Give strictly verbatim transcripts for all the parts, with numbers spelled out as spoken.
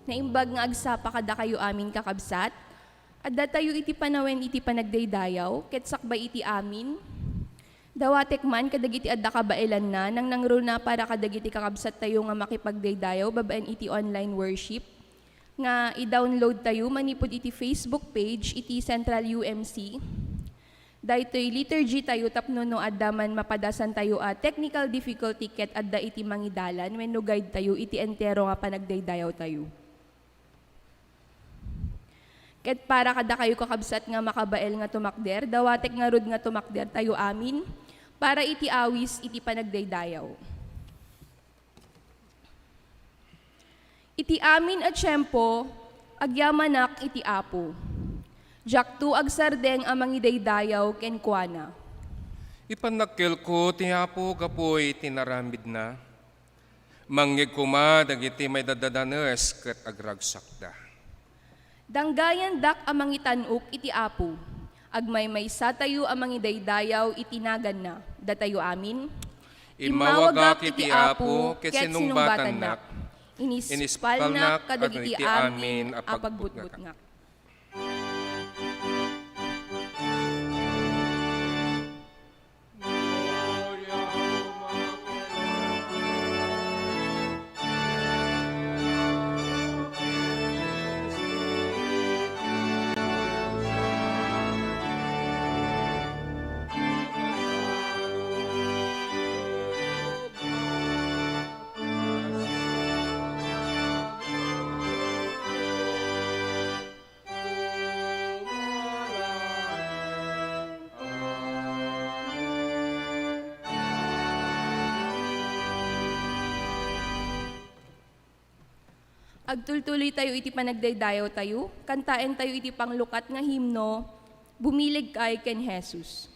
Naimbag nga agsapa kadakayo amin, kakabsat. Addatayo iti panawen iti panagdaydayaw, ket sakbay iti amin, dawatek man kadagiti adda kabaelanna, nangnangruna para kadagiti kakabsattayo nga makipagdaydayaw babaen iti online worship, nga i-download tayo manipud iti Facebook page iti Central U M C. Daytoy liturgy tayo tapno no adda man mapadasan tayo a technical difficulty ket adda iti mangidalan wenno guide tayo iti entero nga panagdaydayaw tayo. Ket para kadakayo, kakabsat, nga makabael nga tumakder, dawatek ngarud nga tumakder tayo amin para iti awis iti panagdaydayaw. Iti amin a tiempo, agyamanak iti Apo. Diakto agsardeng a mangidaydayaw kenkuana. Ipannakkelko ti Apo gapu iti inaramidna. Mangngeg koma dagiti maidaddadanes ket agragsakda. Danggayandak a mangitan-ok iti Apo. Agmaymaysa tayo a mangidaydayaw iti naganna. Datayo amin. Immawagak iti Apo ket sinungbatannak. Inispalnak kadagiti amin a pagbutbutngak. Agtultuloy tayo iti panagdaydayaw tayo, kantaen tayo iti panglukat nga himno, Bumileg Kay ken Jesus.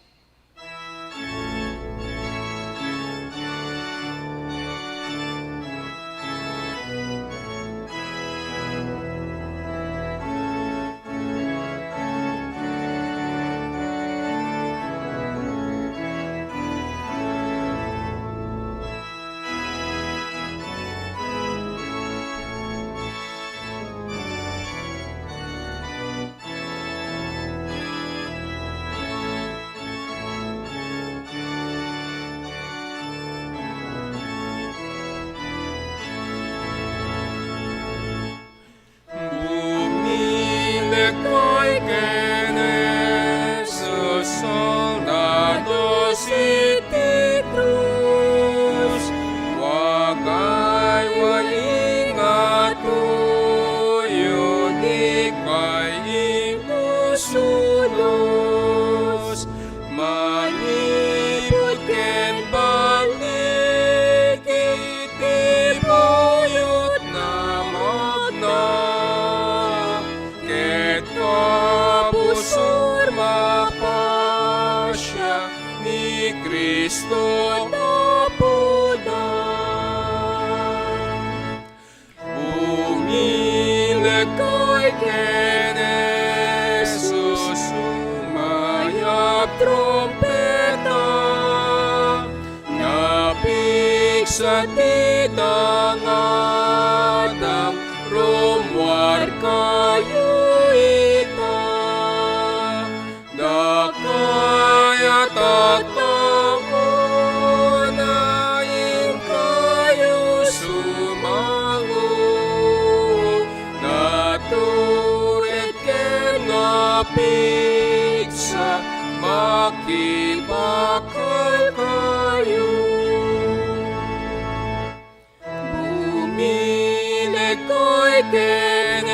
Bumileg kay ken Jesus, soldados iti krus, wagay wa ingatoyo, dikay imusulos. Manipud ken balik iti buyot na magna, ket kabusor mapasiak ni Cristo Apoda. Bumileg kay ken Jesus, sumayab trumpeta, napigsa ti dangatang, rummuar kayo ita. Dakay a tattao, inkayo sumango, natured ken napigsa, makibakal kayo. Bumileg kay ken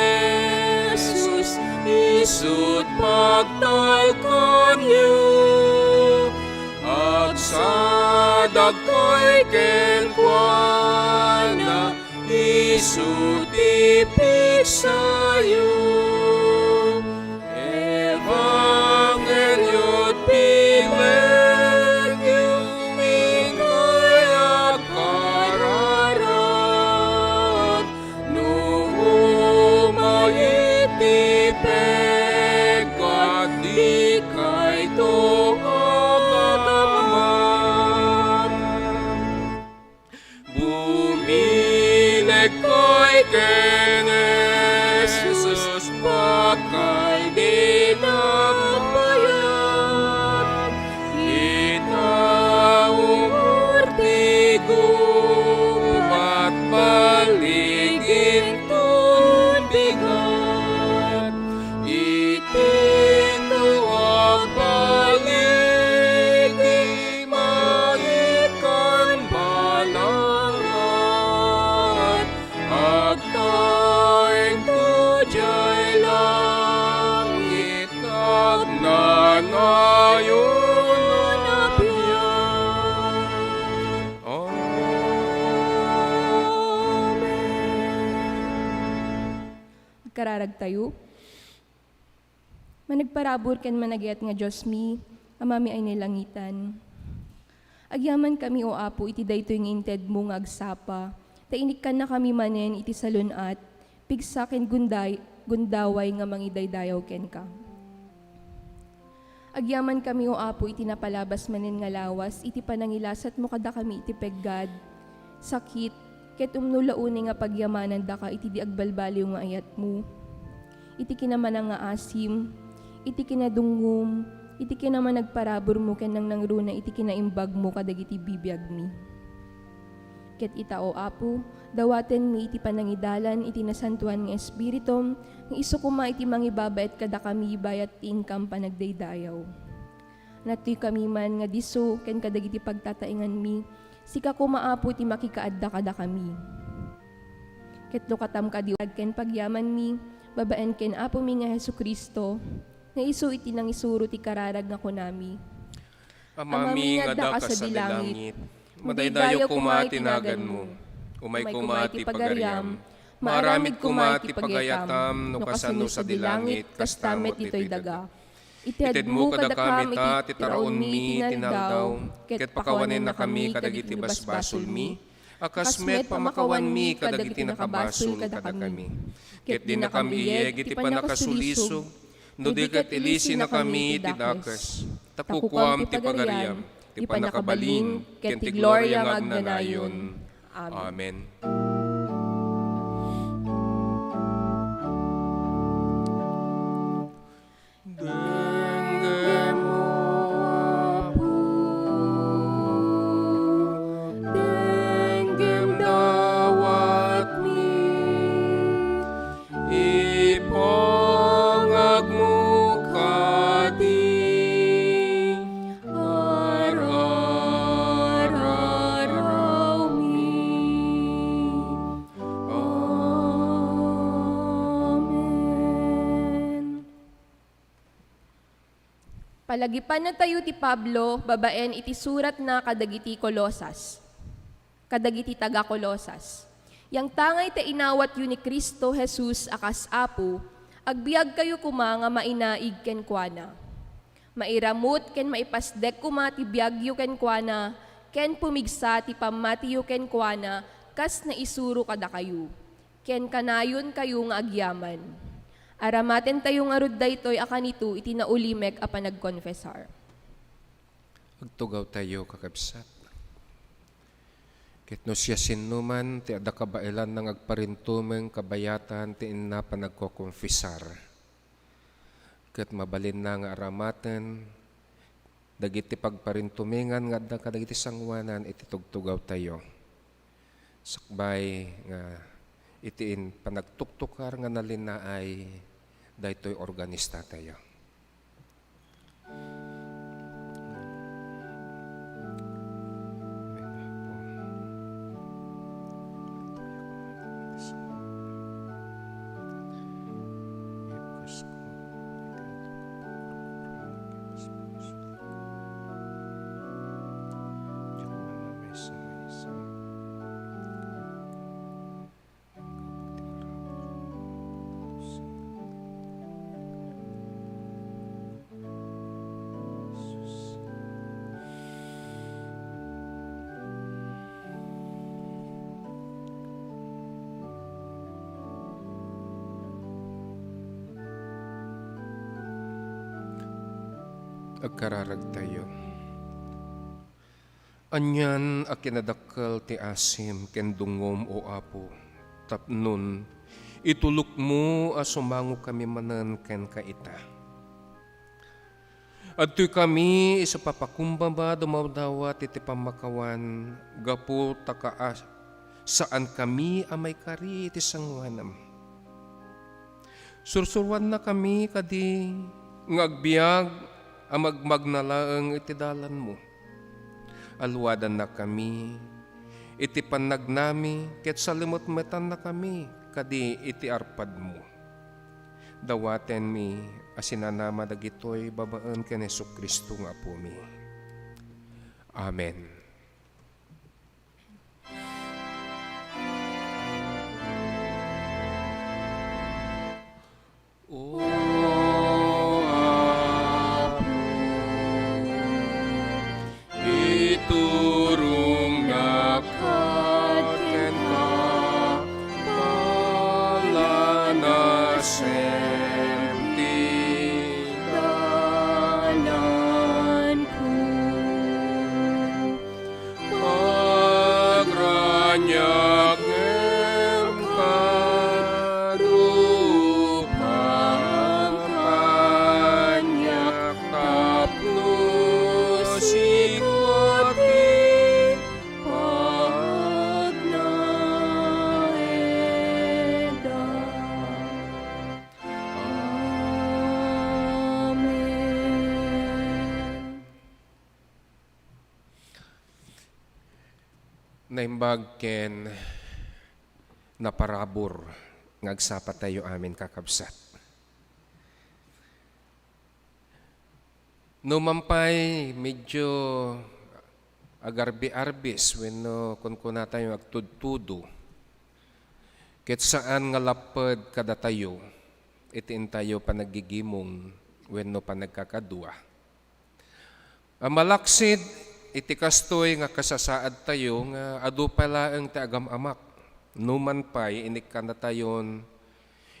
Jesus, isu't pagtalkanyo. Agsadag kay kenkuana, isu't ipigsayo. Ebanghelio't bilegyo, inkayo agkararag. No umay iti pekka, dikayto agaman. Bumileg kay ken Kararagtayo. Managparabur ken managayat nga Diosmi, Amami a nailangitan. Agyamankami, O Apo, iti daytoy nga intedmo nga agsapa, ta inikkannakami manen iti salun-at, pigsa ken gunday-, gundaway nga mangidaydayaw kenka. Agyamankami, O Apo, iti napalabas manen nga lawas iti panangilasatmo kadakami iti peggad, sakit, ket umno la unay nga pagyamanandaka iti di agbalbaliw nga ayatmo, iti kinamanangngaasim, iti kinadungngom, iti kinamanagparaburmo ken nangnangruna iti kinaimbagmo kadagiti bibiagmi. Ket ita, O Apo, dawatenmi iti panangidalan iti Nasantoan nga Espiritum, nga isu koma iti mangibabaet kadakami bayat ti inkam panagdaydayaw. Nattoykami man nga disso ken kadagiti pagtataenganmi, sika koma, Apo, ti makikaadda kadakami. Ket lukatam kadi ken pagyamanmi, babaen ken Apomi nga Jesu-Cristo, nga isu iti nangisuro ti kararag nga kunami, Amami nga adda ka sadi langit, madaydayaw koma ti naganmo. Umay koma ti pagariam, maaramid koma ti pagayatam, no kasano sadi langit, kasta met ditoy daga. Itedmo kadakami ita ti taraonmi iti naldaw, ket pakawanennakami kadagiti basbasolmi, a kas met pamakawanmi kadagiti nakabasol kadakami. Ket dinakam iyeg iti pannakasulisog, no di ket ilisinakami iti dakes. Ta kukuam ti pagarian, ti pannakabalin, ken ti gloria nga agnanayon. Amen. Amen. Denggem, Apo, denggem dawatmi, ipangagmo kadi ar-arawmi. Amen. Palagipannatayo ti Pablo babaen iti suratna kadagiti Colosas, kadagiti taga-Colosas. Yangtangay ta inawatyo ni Cristo Jesus a kas Apo, agbiagkayo koma nga mainaig kenkuana. Mairamut ken maipasdek koma ti biagyo kenkuana, ken pumigsa ti pammatiyo kenkuana kas naisuro kadakayo. Ken kanayonkayo nga agyaman. Aramatentayo ngarud daytoy a kanito iti naulimek a panagkonfesar. Agtugawtayo, kakabsat. Ket no siasinoman ti adda kabaelanna nga agparintumeng kabayatan ti inna panagkokonfesar, ket mabalinna nga aramaten dagiti pagparintumengan nga adda kadagiti sangoanan iti tugtugawtayo. Sakbay nga iti in-, panagtuktukar nga nalinaay daytoy organistatayo. Agkararagtayo. Anian a kinadakkel ti asim ken dungngom, O Apo, tapnon itulokmo a sumangokami manen kenka ita. Adtoykami isu papakumbaba dumawdawat iti pammakawan gapu ta kaa-, saankami a maikari iti sangoanem. Sursuroannakami kadi nga agbiag a magmagna laeng iti dalanmo. Alwadannakami iti pannagnami ket salimetmetannakami kadi iti arpadmo. Dawatenmi a sinanama dagitoy babaen ken Jesu-Cristo nga Apomi. Amen. Turongnak kenka, palanasem ti dananko. Agraniak ngem karupam kaniak tapno sika ti pagnaedak. Amen. Naimbag ken naparabur nga agsapatayo amin, kakabsat. No man pay medyo agarbi-arbis wenno kunkunatayo agtudtudo, ket saan nga lapped kadatayo iti intayo panaggigimong wenno panagkakadua. A malaksid iti kastoy nga kasasaadtayo nga adu pay laeng ti agam-amak, no man pay inikkannatayon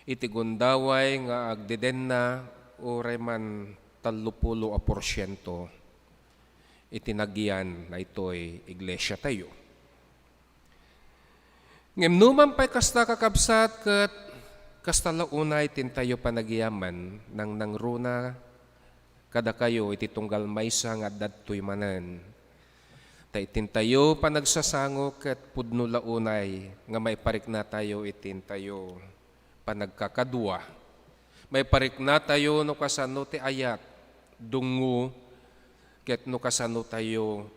iti gundaway nga agdedenna uray man tallopulo a porsiento iti nagyan daytoy iglesiatayo. Ngem no man pay kasta, kakabsat, ket kasta la unay ti intayo panagyaman, nangnangruna kadakayo iti tunggal maysa nga adda ditoy manen. Ta iti intayo panagsasango ket pudno la unay nga maipariknatayo iti intayo panagkakadua. Maipariknatayo no kasano ti ayat, dungngo, ket no kasanotayo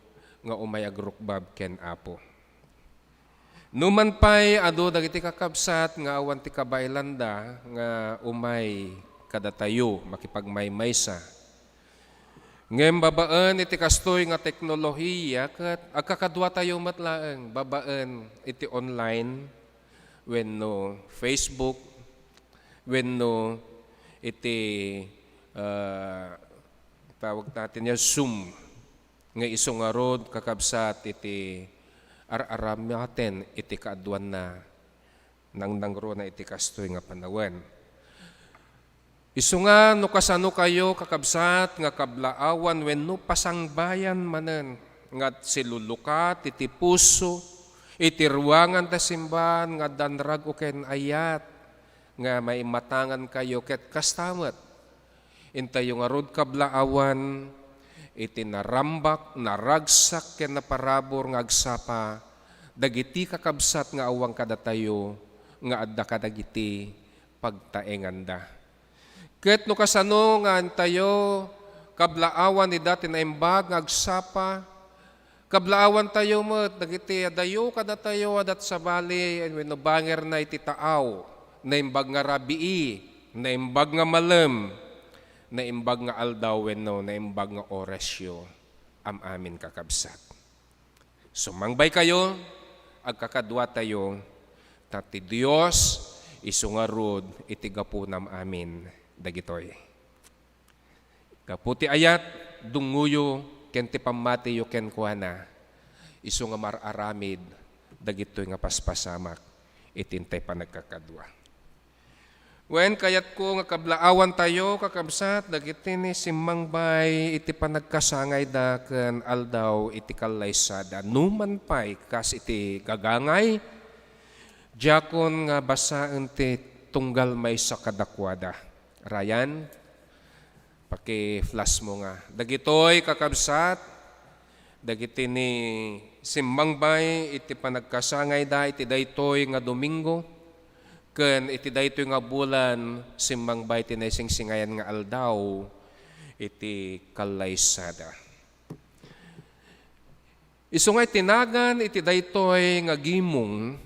nga umay agrukbab ken Apo. No man pay adu dagiti kakabsat nga awan ti kabaelanda nga umay kadatayo makipagmaymaysa. Ngem babaen iti kastoy nga teknolohiya, ket agkakaduatayo met laeng babaen iti online wenno Facebook wenno iti, ah, tawag natin yan, Zoom, nga isu ngarud, kakabsat, iti ar-aramaten iti kaaduanna, nangnangruna iti kastoy nga panawen. Isu nga no kasano kayo, kakabsat, nga kablaawan wenno pasangbayan manen nga agsilulukat iti puso, iti ruangan ta simbahan nga addan rag-o ken ayat, nga maimatangan kayo ket kasta met. Intayo ngarud kablaawan iti narambak, naragsak ken naparabur nga agsapa dagiti kakabsat nga awan kadatayo nga adda kadagiti pagtaenganda. Ket no kasano nga intayo kablaawan ida ti naimbag nga agsapa, kablaawantayo met dagiti adayo kadatayo a dat sabali wenno bangerna iti taaw, naimbag nga rabii, naimbag nga malem, naimbag nga aldaw wenno naimbag nga orasyo. Am-amin, kakabsat. Sumangbaykayo, agkakaduatayo, ta ti Dios isu ngarud iti gapunam amin dagitoy. Gapu ti ayat, dungngoyo ken ti pammatiyo kenkuana, isu nga mar-aramid dagitoy nga paspasamak iti intay panagkakadua. Wen, kayatko nga kablaawantayo, kakabsat, dagiti ni simmangbay iti panagkasangayda ken aldaw iti kallaysada. Numan pay, kas iti gagangay, diakon nga basaen ti tunggal maysa kadakuada. Ryan, paki-flash mo nga. Dagitoy, kakabsat, dagiti ni simmangbay iti panagkasangayda iti daytoy nga Domingo, ken iti daytoy nga bulan, simmangbay ti naisingsingayan nga aldaw iti kallaysada. Isu nga iti nagan iti daytoy nga gimong,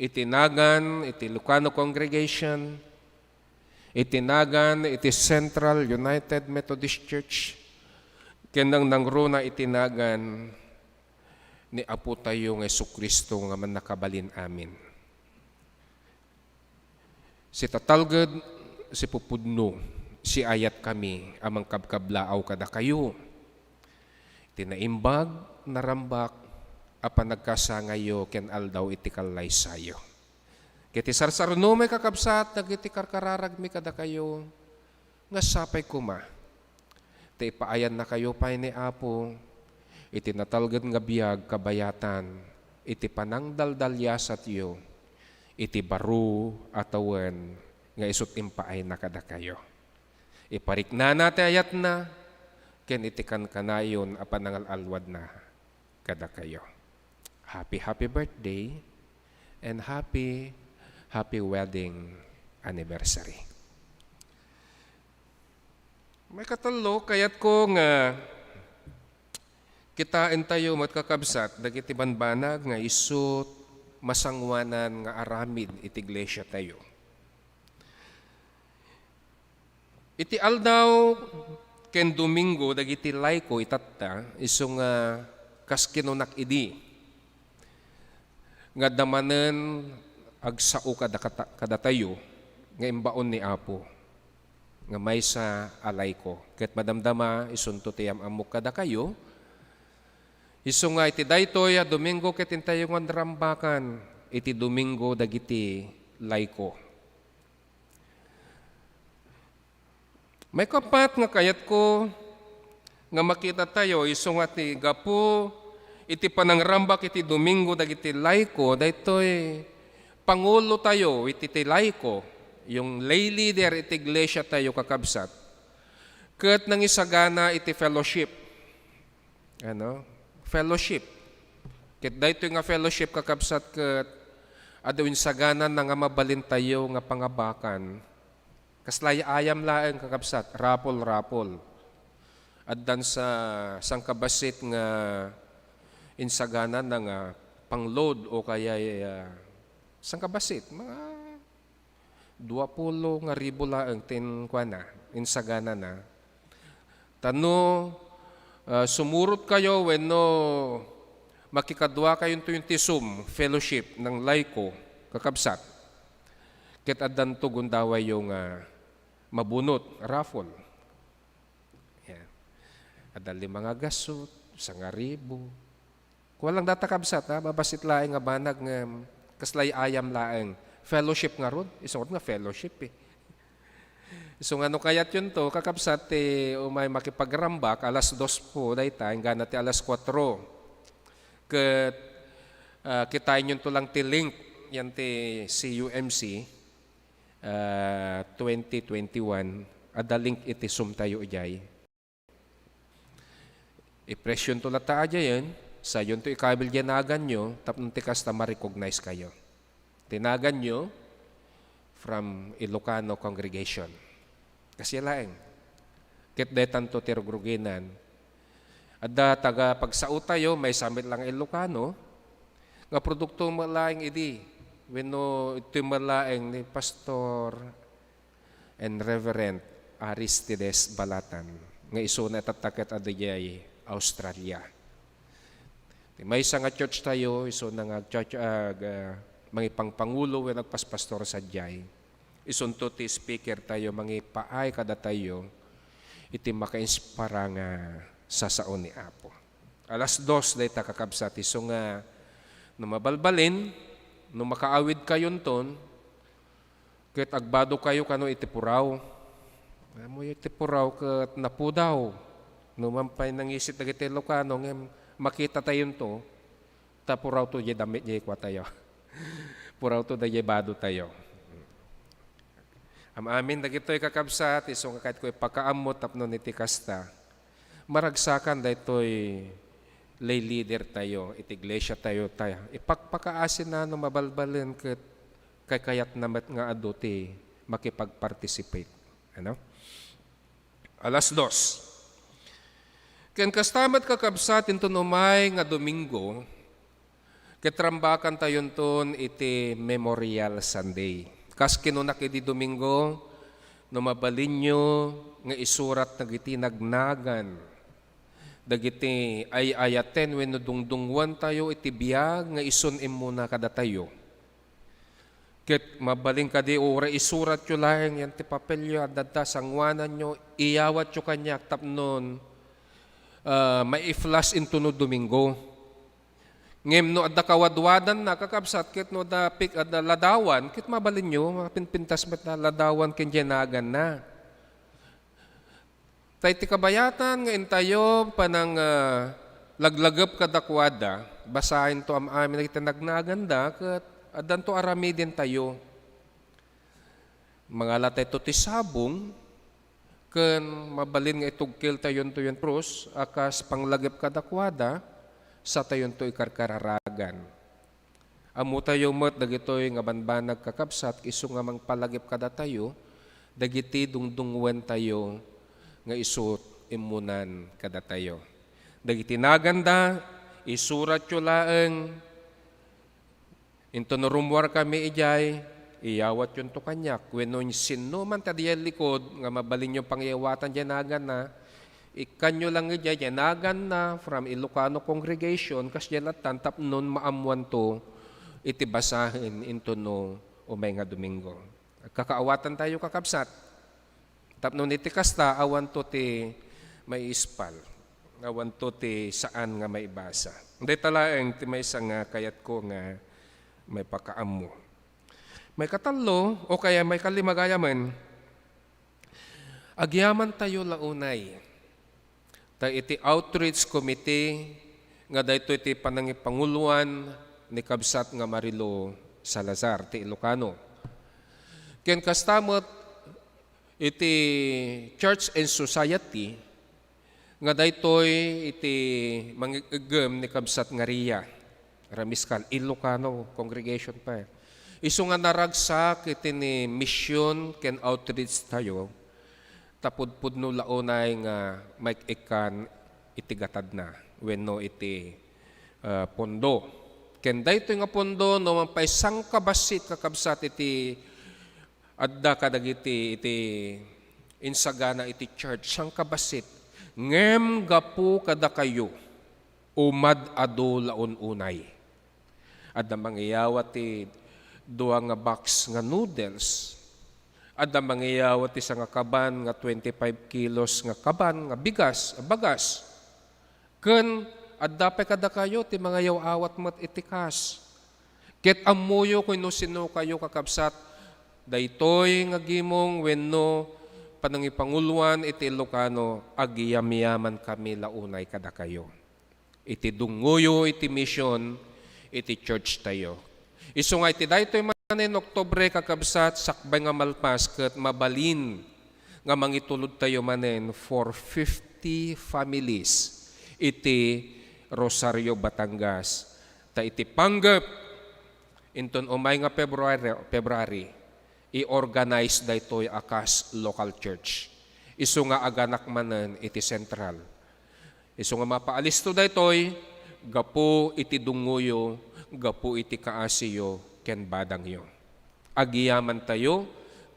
iti nagan iti Lucano Congregation, iti nagan iti Central United Methodist Church, ken nangnangruna iti nagan ni Apotayo nga Jesu-Cristo nga Mannakabalin-amin. Sitatalged, sipupudno, siayatkami a mangkabkablaaw kadakayo. Ti naimbag, narambak a panagkasangayyo ken aldaw iti kallaysayo. Ket ti sarsarno met, kakabsat, dagiti karkararagmi kadakayo, nga sapay koma ta ipaayannakayo pay ni Apo iti natalged nga biag kabayatan iti panangdaldalyasatyo iti baro a tawen nga isut' impaayna kadakayo. Ipariknana ti ayatna ken iti kankanayon a panangal-alwadna kadakayo. Happy, happy birthday and happy, happy wedding anniversary. Maikatello, kayatko nga kitaentayo met, kakabsat, dagiti banbanag nga isut' masangoanan nga aramid iti iglesiatayo. Iti aldaw ken Domingo dagiti laiko itatta, isu nga kas kinunak idi, nga adda manen agsao kada-, kadatayo nga imbaon ni Apo nga maysa a laiko. Ket madamdama, isunto ti am-ammok kadakayo, isu nga iti daytoy a Domingo ket intayo nga narambakan iti Domingo dagiti laiko. Maikapat nga kayatko nga makitatayo, isu nga ti gapu iti panangrambak iti Domingo dagiti laiko, daytoy pangulotayo iti ti laiko, yung lay leader iti iglesiatayo, kakabsat, ket nangisagana iti fellowship. Ano? Fellowship. Ket daytoy nga fellowship, kakabsat, ket adu insagana nga mabalintayo nga pangabakan. Kasla ay-ayam laeng, kakabsat, raffle, raffle. Addan sa sangkabasit nga insagana na nga pang-load o kaya, ah, sangkabasit, mga duapulo nga ribu laeng ti inkuana, insaganana. Ta no, ah, sumurot kayo wenno makikadua kayo into yung tisum fellowship ng laiko, kakabsat, ket addanto gundawayyo nga mabunot, raffle. Yan. Adda lima nga gasut, sangaribu. Kulang data, kabsat, ha? Mabasit laeng nga banag nga kasla ay-ayam laeng. Fellowship ngarud. Isu nga fellowship, eh. Isu nga no kayatyonto, kakabsat, ti umay makipagrambak, alas dos po dayta, inggana ti alas kuatro. Ket, ah, kitaenyonto lang ti link, yan ti C U M C, ah, twenty twenty-one. Adda link iti Zoom tayo idiay. I-press yonto latta idiayen, sayonto ikabil diay naganyo, tapno ti kasta ma-recognize kayo. Ti naganyo, from Ilocano congregation. Kasia laeng. Ket detanto ti rugruginan. Adda taga pagsao tayo, maysa met lang Ilocano, nga produkto met laeng idi, wenno itoy met laeng ni Pastor and Reverend Aristides Balatan, nga isuna itatta ket adda idiay Australia. Ti maysa nga church tayo, isuna nga church, ah, ga-, mangipangpangulo wenno agpaspastor sadiay. Isunto ti speaker tayo, mangipaay kadatayo iti makainspira nga sasao ni Apo. Alas dos dayta, kakabsat, isu nga no mabalbalin, no makaawid kayonton, ket agbado kayo kano iti puraw. Ammoyo iti puraw ket napudaw. No man pay nangisit dagiti Ilocano ngem makita tayonto, ta puraw to diay damit diay kua tayo. Puraw to diay bado tayo. Am-amin dagitoy, kakabsat, isu nga kayatko ipakaammo tapno iti kasta, maragsakan daytoy lay leader tayo, iti iglesia tayo, ta ipakpakaasina no mabalbalin ket kaykayatna met nga adu ti makipag-participate. Ano? Alas dos. Ken kasta met, kakabsat, inton umay nga Domingo, ket rambakan tayonton iti Memorial Sunday. Kas kinunak idi Domingo, no mabalinyo nga isurat dagiti nagnagan, dagiti ay-ayaten wenno dungdungngoan tayo iti biag nga isun immuna kadatayo. Ket mabalin kadi, uray isuratyo laeng yan ti papelyo, adda ta sangoananyo, iyawatyo kaniak tapnon ah, maiflas intono Domingo. Ngem no adda kawadwadanna, kakabsat, ket no adda pik-, adda ladawan, ket mabalinyo, mapinpintas met a ladawan ken diay naganna. Ta iti kabayatan nga intayo panang, ah, laglagep kadakuada, basaento am-amin dagiti nagnaganda, ket addanto aramidentayo. Mangalatayto ti sabong, ken mabalin nga itugkiltayonto yen krus a kas panglagip kadakuada, satayonto ikarkararagan. Ammotayo met dagitoy nga banbanag, kakabsat, isu nga mangpalagip kadatayo, dagiti dungdungngoentayo nga isu immunan kadatayo. Dagiti naganda, isuratyo laeng, intono rummuarkami idiay, iyawatyonto kaniak. Wenno sinno man ta diay likod nga mabalinyo pangiyawatan diay naganda, ikkanyo lang idiay diay naganda from Ilocano congregation, kas diay lattan tapno maammoanto iti basaen intono umay nga Domingo. Agkakaawatantayo, kakabsat. Tapno iti kasta, awanto ti maiispal, awanto ti saan nga maibasa. Dayta laeng ti maysa nga kayatko nga maipakaammo. Maikatallo, o kaya maikalima gayamen, agyamantayo la unay. Ta iti outreach committee nga daytoy ti panangipanguloan ni kabsat nga Marilo Salazar ti Ilocano. Ken kasta met iti Church and Society nga daytoy iti mangig-iggem ni kabsat nga Ria Ramiscal, Ilocano congregation pa. Isu nga naragsak iti ni mission ken outreach tayo, ta pudpudno la unay nga maik-ikkan iti gatadna wenno iti, ah, pondo. Ken daytoy nga pondo, no mangpaisangkabassit, kakabsat, iti adda kadagiti iti insagana iti church, sangkabassit. Ngem gapu kadakayo, umad-adu la un-unay. Adda mangiyawat ti dua nga box nga noodles. Adda mangiyawat ti sangakaban nga twenty-five kilos nga kaban nga bigas, a bagas. Ken adda pay kadakayo ti mangayaw-awat met iti kas. Ket ammoyo ken no sinokayo, kakabsat, daytoy nga gimong wenno panangipanguloan iti Ilocano, agyamyamankami la unay kadakayo. Iti dungoyo iti mission iti church tayo. Isu nga iti daytoy manen Oktubre, kakabsat, sakbay nga malpas ket mabalin nga mangitulodtayo manen for fifty families iti Rosario, Batangas. Ta iti panggep, inton umay nga February, February, i-organize daytoy a kas local church. Isu nga aganak manen iti central. Isu nga mapaalisto daytoy, gapu iti dungoyo, gapu iti kaasiyo ken badangyo. Agyamantayo,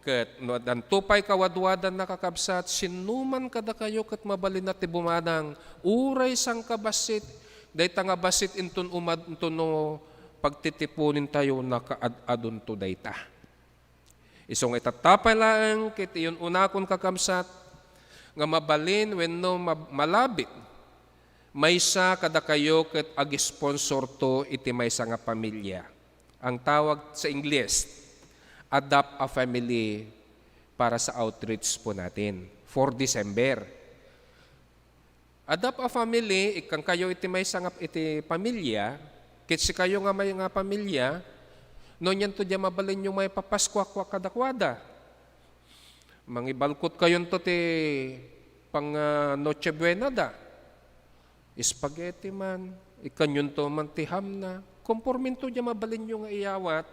ket no addanto pay kawadwadan, kakabsat, sinnoman kadakayo ket mabalin a ti bumadang, uray sangkabassit, dayta nga bassit inton umad-, inton no pagtitiponintayo, nakaad-adunto dayta. Isu nga itatta pay laeng ket iyun-unakon, kakabsat, nga mabalin wenno ma-, malabit, maysa kadakayo ket ag-sponsorto iti maysa nga pamilia. Ang tawag sa Ingles, adopt a family para sa outreach po natin for December. Adopt a family, ikkankayo iti maysa nga iti pamilia, ket sikayo nga may nga pamilia, no nianto diay mabalinyo maipapaskua kadakuada. Mangibalkotkayonto ti pang, ah, Noche Buena da. Spaghetti man, ikkanyonto man ti hamna. Konpormento diay mabalinyo nga iyawat.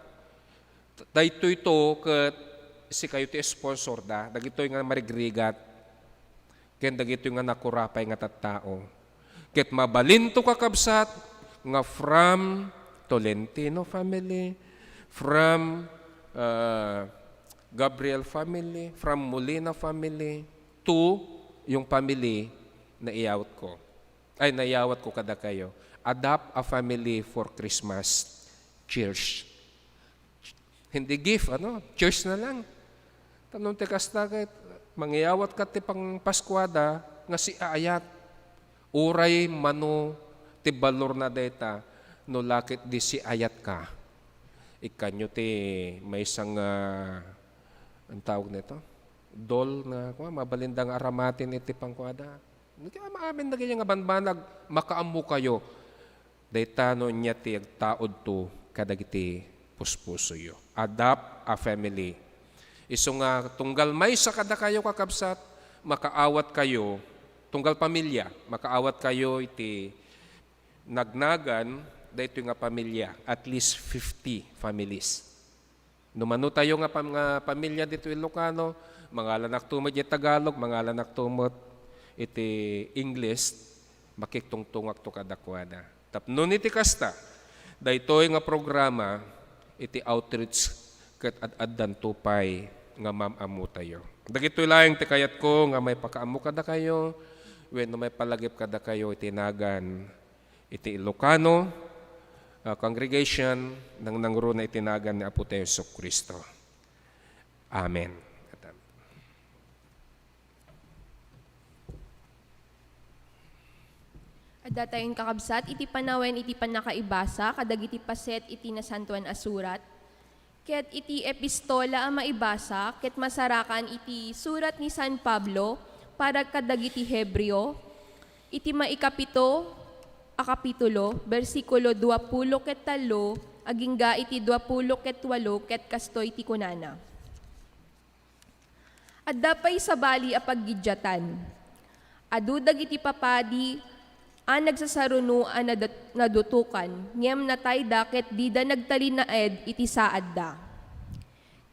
Daytoy to ket sikayo ti sponsor da, dagitoy nga marigrigat, ken dagitoy nga nakurapay nga tattao. Ket mabalinto, kakabsat, nga from Tolentino family, from, ah, Gabriel family, from Molina family, to yung family na iyawat ko. Ay, nayawat ko kadakayo. Adopt a family for Christmas. Cheers. Hindi gift, ano? Cheers na lang. Tanong ti kasta ket, mangyawat ka ti pangpaskuada nga siaayat. Uray mano ti balorna dayta no la ket di siayatka. Ikkanyo ti maysa nga, ang tawag nito? Doll nga, kua, mabalinda nga aramaten iti pankuada. Nagkita amin dagiti nga banbanag, makaammokayo. Dayta no ania ti agtaudto kadagiti puspusoyo. Adopt a family. Isu nga tunggal maysa kadakayo, kakabsat, makaawatkayo, tunggal pamilya, makaawatkayo iti nagnagan daytoy nga pamilya, at least fifty families. No mano tayo nga pam-, nga pamilya ditoy Ilocano, mangalanakto met iti Tagalog, mangalanakto met iti English, makiktungtungakto kadakuada. Tapno iti kasta, daytoy nga programa iti outreach ket ad-addanto pay nga maam-ammotayo. Dagitoy laeng ti kayatko nga maipakaammo kadakayo wenno maipalagip kadakayo iti nagan iti Ilocano, ah, congregation, nangnangruna iti nagan ni Apotayo Jesu-Cristo. Amen. Adda tayon, kakabsat, iti panawen iti pannakaibasa kadagiti paset iti Nasantoan a Surat, ket iti epistola a maibasa ket masarakan iti surat ni San Pablo para kadagiti Hebreo, iti maikapito a kapitulo, bersikulo duapulo ket tallo agingga iti duapulo ket walo, ket kastoy ti kunana: Adda pay sabali a paggiddiatan. Adu dagiti papadi a nagsasaruno a nadat-, nadutokan, ngem natayda ket dida nagtalinaed iti saadda.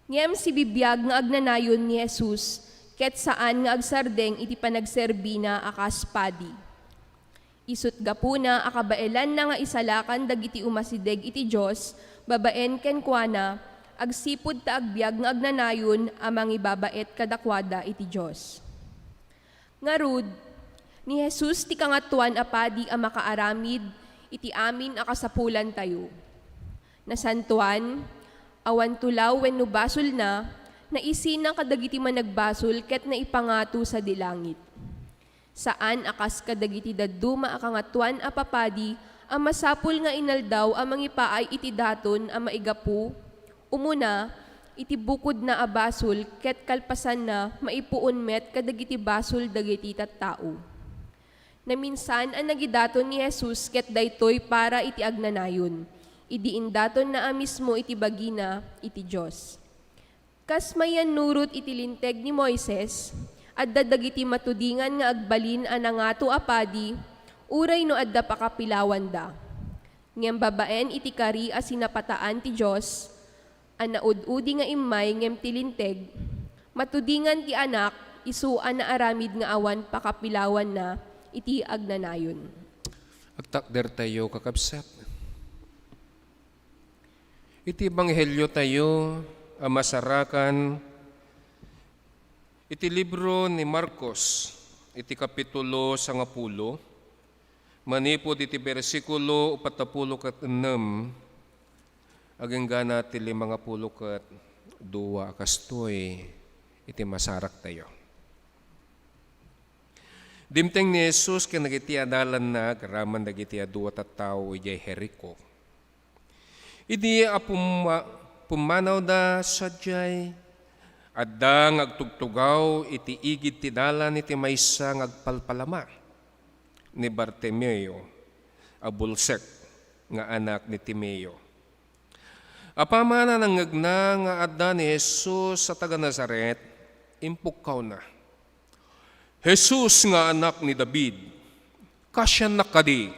Ngem sibibiag nga agnanayon ni Jesus ket saan nga agsardeng iti panagserbina a kas padi. Isut' gapuna a kabaelanna nga isalakan dagiti umasideg iti Dios babaen kenkuana, agsipud ta agbiag nga agnanayon a mangibabaet kadakuada iti Dios. Ngarud, ni Jesus ti Kangatoan a Padi a makaaramid iti amin a kasapulantayo. Nasantoan, awan tulaw wenno basolna, naisina kadagiti managbasol ket naipangato sadi langit. Saan a kas kadagiti dadduma a kangatoan a papadi a masapul nga inaldaw a mangipaay iti daton a maigapu, umuna, iti bukodna a basol ket kalpasanna, maipuon met kadagiti basol dagiti tattao. Naminsan a nagidaton ni Jesus ket daytoy para iti agnanayon, idi indatonna a mismo iti bagina iti Dios. Kas mayannurot iti Linteg ni Moises, adda dagiti matudingan nga agbalin a nangato a padi, uray no adda pakapilawanda. Ngem babaen iti kari a sinapataan ti Dios, a naud-udi nga immay ngem ti Linteg, matudingan ti Anak, isu a naaramid nga awan pakapilawanna iti agnanayon. Agtakdertayo, kakabsat. Iti ebangheliotayo a masarakan iti libro ni Marcos, iti kapitulo sangapulo, manipud iti bersikulo uppat a pulo ket ennem, agenggana ti limangapulo ket dua a kastoy iti masaraktayo. Dimteng ni Jesus ken dagiti adalanna agraman dagiti adu a tattao idiay Jerico. Idi a pumma-, pummanawda sadiay, adda nga agtugtugaw iti igid ti dalan iti maysa nga agpalpalama, ni Bartimeo a bulsek nga anak ni Timeo. Apaman a nangngegna nga adda ni Jesus a taga-Nazaret, impukkawna, "Jesus nga Anak ni David, kaasiannak kadi!"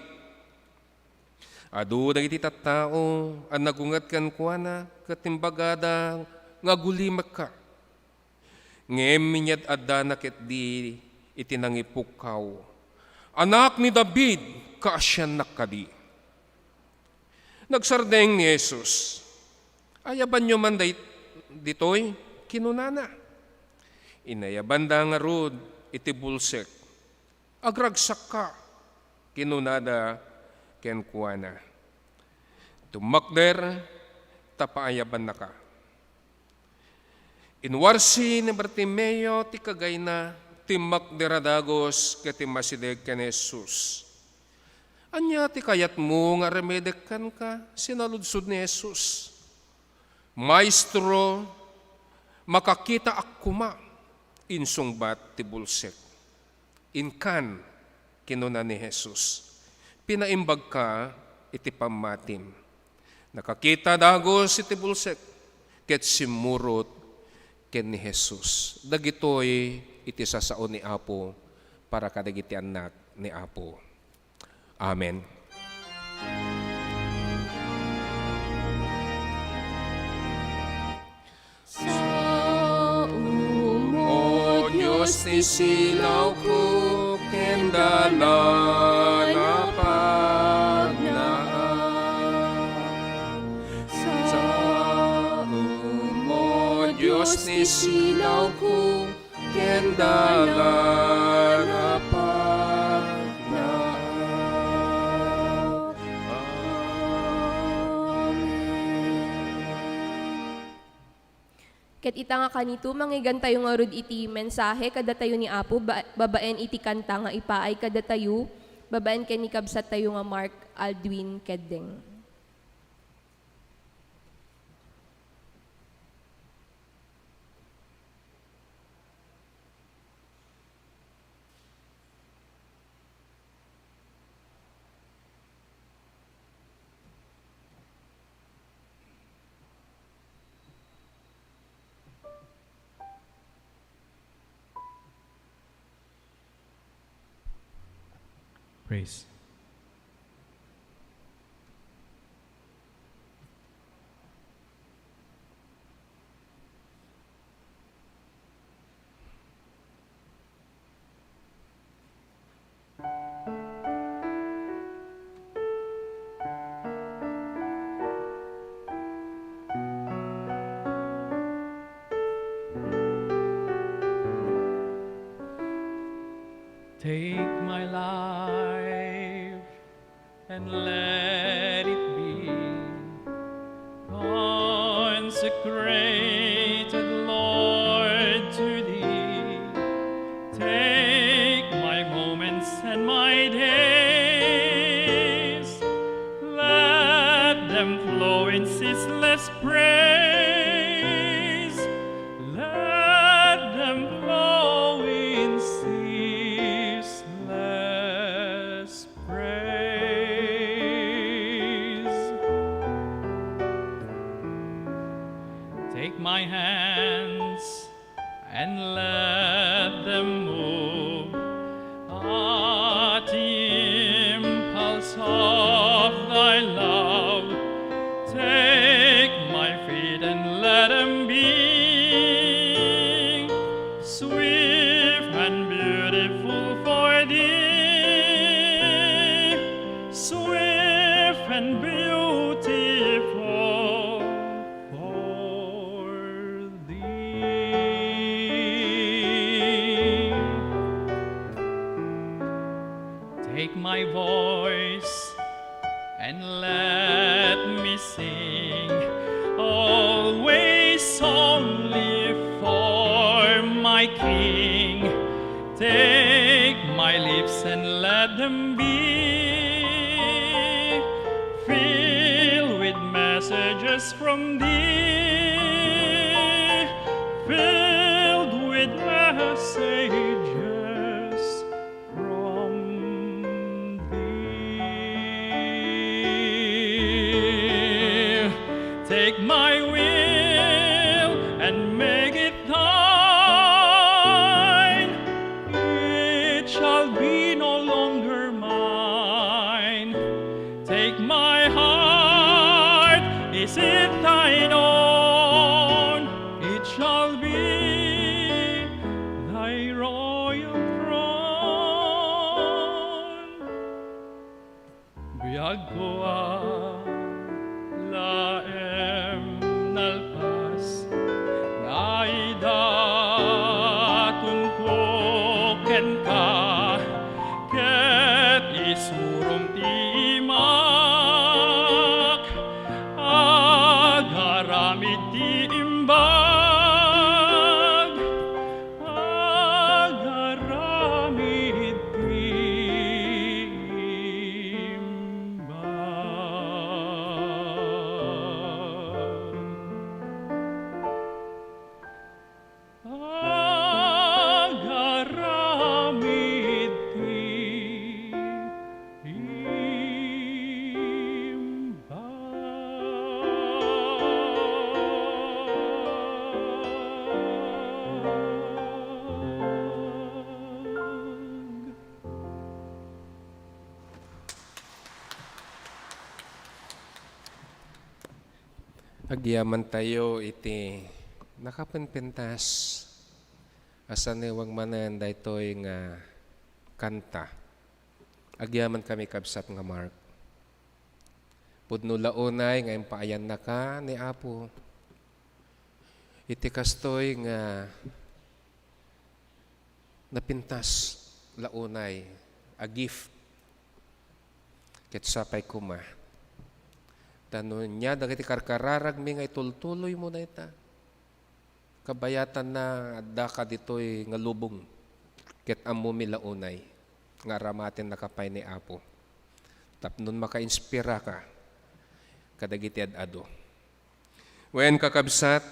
Adu dagiti tattao a nagunget kenkuana ket imbagada nga agulimekka. Ngem inyad-addana ketdi iti nangipukkaw, "Anak ni David, kaasiannak kadi!" Nagsardeng ni Jesus. "Ayabanyo man day-, ditoy," kinunana. Inayabanda ngarud iti bulsek. "Agragsakka," kinunada kenkuana. "Tummakder ta paayabannaka." Inwarsi ni Bartimeo ti kagayna, Timmakder a dagus ket immasideg ken ni Jesus. "Ania ti kayatmo nga aramidek kenka?" sinaludsod ni Jesus. "Maestro, makakitaak koma," insungbat ti bulsek. "Inkan," kinuna ni Jesus, "pinaimbagka iti pammatim." Nakakita dagus iti bulsek ket simmurot ken ni Jesus. Dagitoy iti sasao ni Apo para kadagiti annak ni Apo. Amen. Saom, O Dios, ti silawko ken dalan a pagnaak. Saom, O Dios, ti silawko ken dalan a pagnaak. Amen. Ket ita nga kanito, manggigantayo ngarud iti mensahe kadatayo ni Apo ba-, babaen iti kanta nga ipaay kadatayo, babaen ken ni kabsattayo nga Mark Aldwin Keddeng. Praise. Take my life and let it be consecrated, Lord, to Thee. Take my moments and my days, let them flow in ceaseless praise. Let them flow in ceaseless praise. Take my hands and let them move at the impulse of Thy love. Take my feet and let them be swift and beautiful for Thee, swift and beautiful for Thee. Take my voice and let me sing always only for my King. Take my lips and let them be filled with messages from Thee, filled with messages from Thee. Take my will and make it Thine. It shall be no longer mine. Take my heart, is it Thine own? It shall be Thy royal throne. Biagko a laeng nalpas nga idatonko kenka, ket isurom ti imak, agaramid ti imbag, agaramid Agyamantayo iti nakapenpentas a saniwag manen daytoy nga kanta. Agyaman kami, kabsat nga Mark. Pudno la unay nga impaayannaka ni Apo iti kastoy nga napintas la unay a gift. Ket sapay koma ta no ania dagiti karkararagmi nga itultuloymo dayta, kabayatanna nga addaka ditoy nga lubong, ket ammomi la unay nga aramatennaka pay ni Apo tapno makainspiraka kadagiti ad-adu. Wen, kakabsat,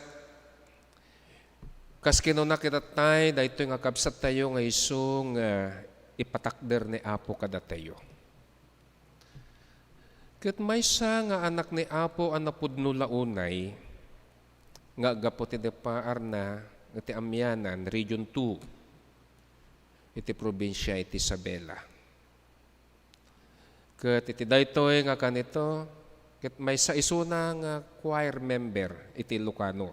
kas kinuna kitattay, daytoy nga kabsattayo nga isu nga ipatakder ni Apo kadatayo. Ket maysa nga anak ni Apo a napudno la unay nga aggapu ti depaarna iti Amianan, Region two, iti probinsia iti Isabela. Ket iti daytoy nga kanito, ket maysa isuna nga choir member iti Ilocano.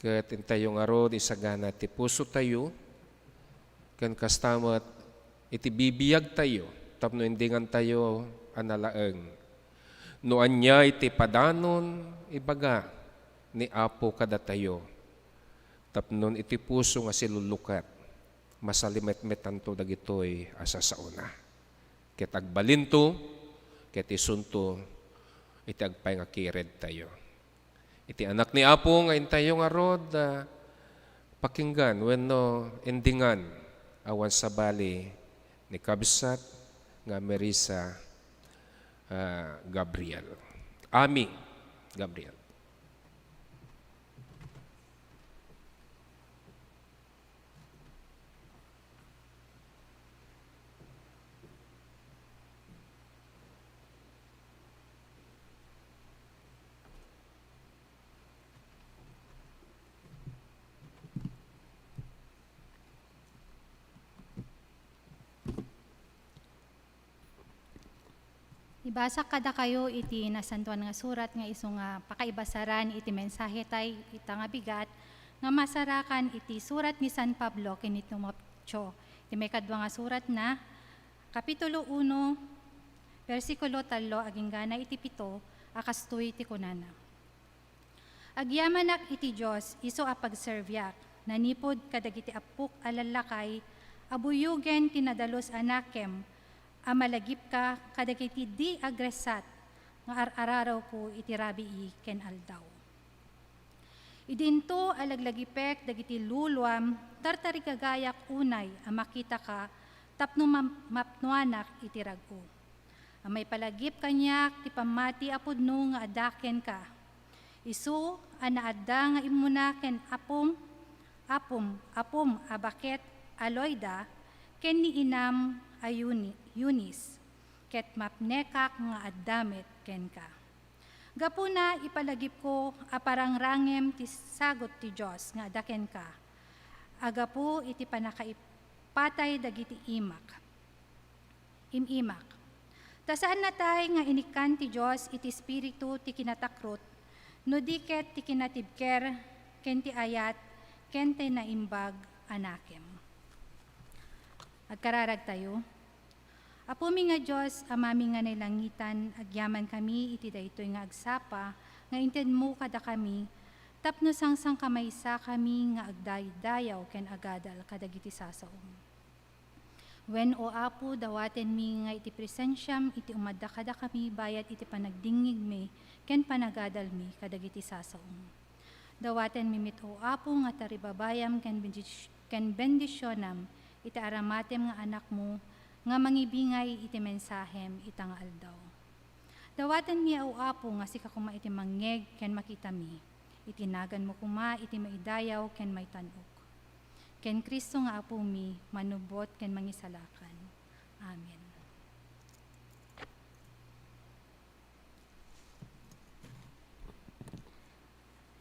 Ket intayo ngarud isagana ti pusotayo, ken kasta met iti bibiagtayo tapno indingantayo a nalaeng no ania iti padanon ibaga ni Apo kadatayo, tapno iti puso nga silulukat, masalimetmetanto dagitoy a sasaona. Ket agbalinto, ket isunto iti agpayngakiredtayo. Iti anak ni Apo nga intayo ngarud, ah, pakinggan wenno endingan awan sabali ni kabsat nga Marisa, ah, Gabriel. Ami Gabriel. Ibasak kadakayo iti Nasantoan nga Surat nga isu nga pakaibasaran iti mensahe tay ita nga bigat nga masarakan iti surat ni San Pablo ken ni Timoteo, iti maikadua nga suratna, Kapitulo uno, bersikulo tallo agingga na iti pito, a kastoy ti kunana, Agyamanak iti Dios isu a pagserbiak, nanipud kadagiti appok a lallakay a buyogen ti nadalus a nakem a malagipka kadagiti di agressat nga ar-ararawko iti rabii ken aldaw. Idinto a laglagipek dagiti luluam, tartarigagayak unay a makitaka tapno mam-, mapnuanak iti rag-o. A maipalagip kaniak ti pammati a pudno nga adda kenka. Isu a naadda nga immuna ken apom, apom, apom a baket a Loida ken ni inam a Euni-, Eunice, ket mapnekak nga adda met kenka. Gapuna, ipalagipko a parangrangem ti sagut ti Dios nga adda kenka, a gapu iti pannakaipatay dagiti imak, im-imak. Ta saan natay nga inikkan ti Dios iti espiritu ti kinatakrot, no di ket ti kinatibker ken ti ayat ken ti naimbag a nakem. Agkararagtayo. Apomi nga Dios, Amami nga nailangitan, agyamankami iti daytoy nga agsapa nga intedmo kadakami, tapno sangsangkamaysakami nga agdaydayaw ken agadal kadagiti sasaom. Wen, O Apo, dawatenmi nga iti presensiam iti umadda kadakami bayat iti panagdingngigmi ken panagadalmi kadagiti sasaom. Dawatenmi met, O Apo, nga taribabayam ken bendis-, ken bendisionam iti aramatem nga anakmo nga mangibingay iti mensahem ita nga aldaw. Dawatenmi, O Apo, nga sika koma iti mangngeg ken makitami. Iti naganmo koma iti maidayaw ken maitan-ok. Ken Cristo nga Apomi, manubbot ken mangisalakan. Amen.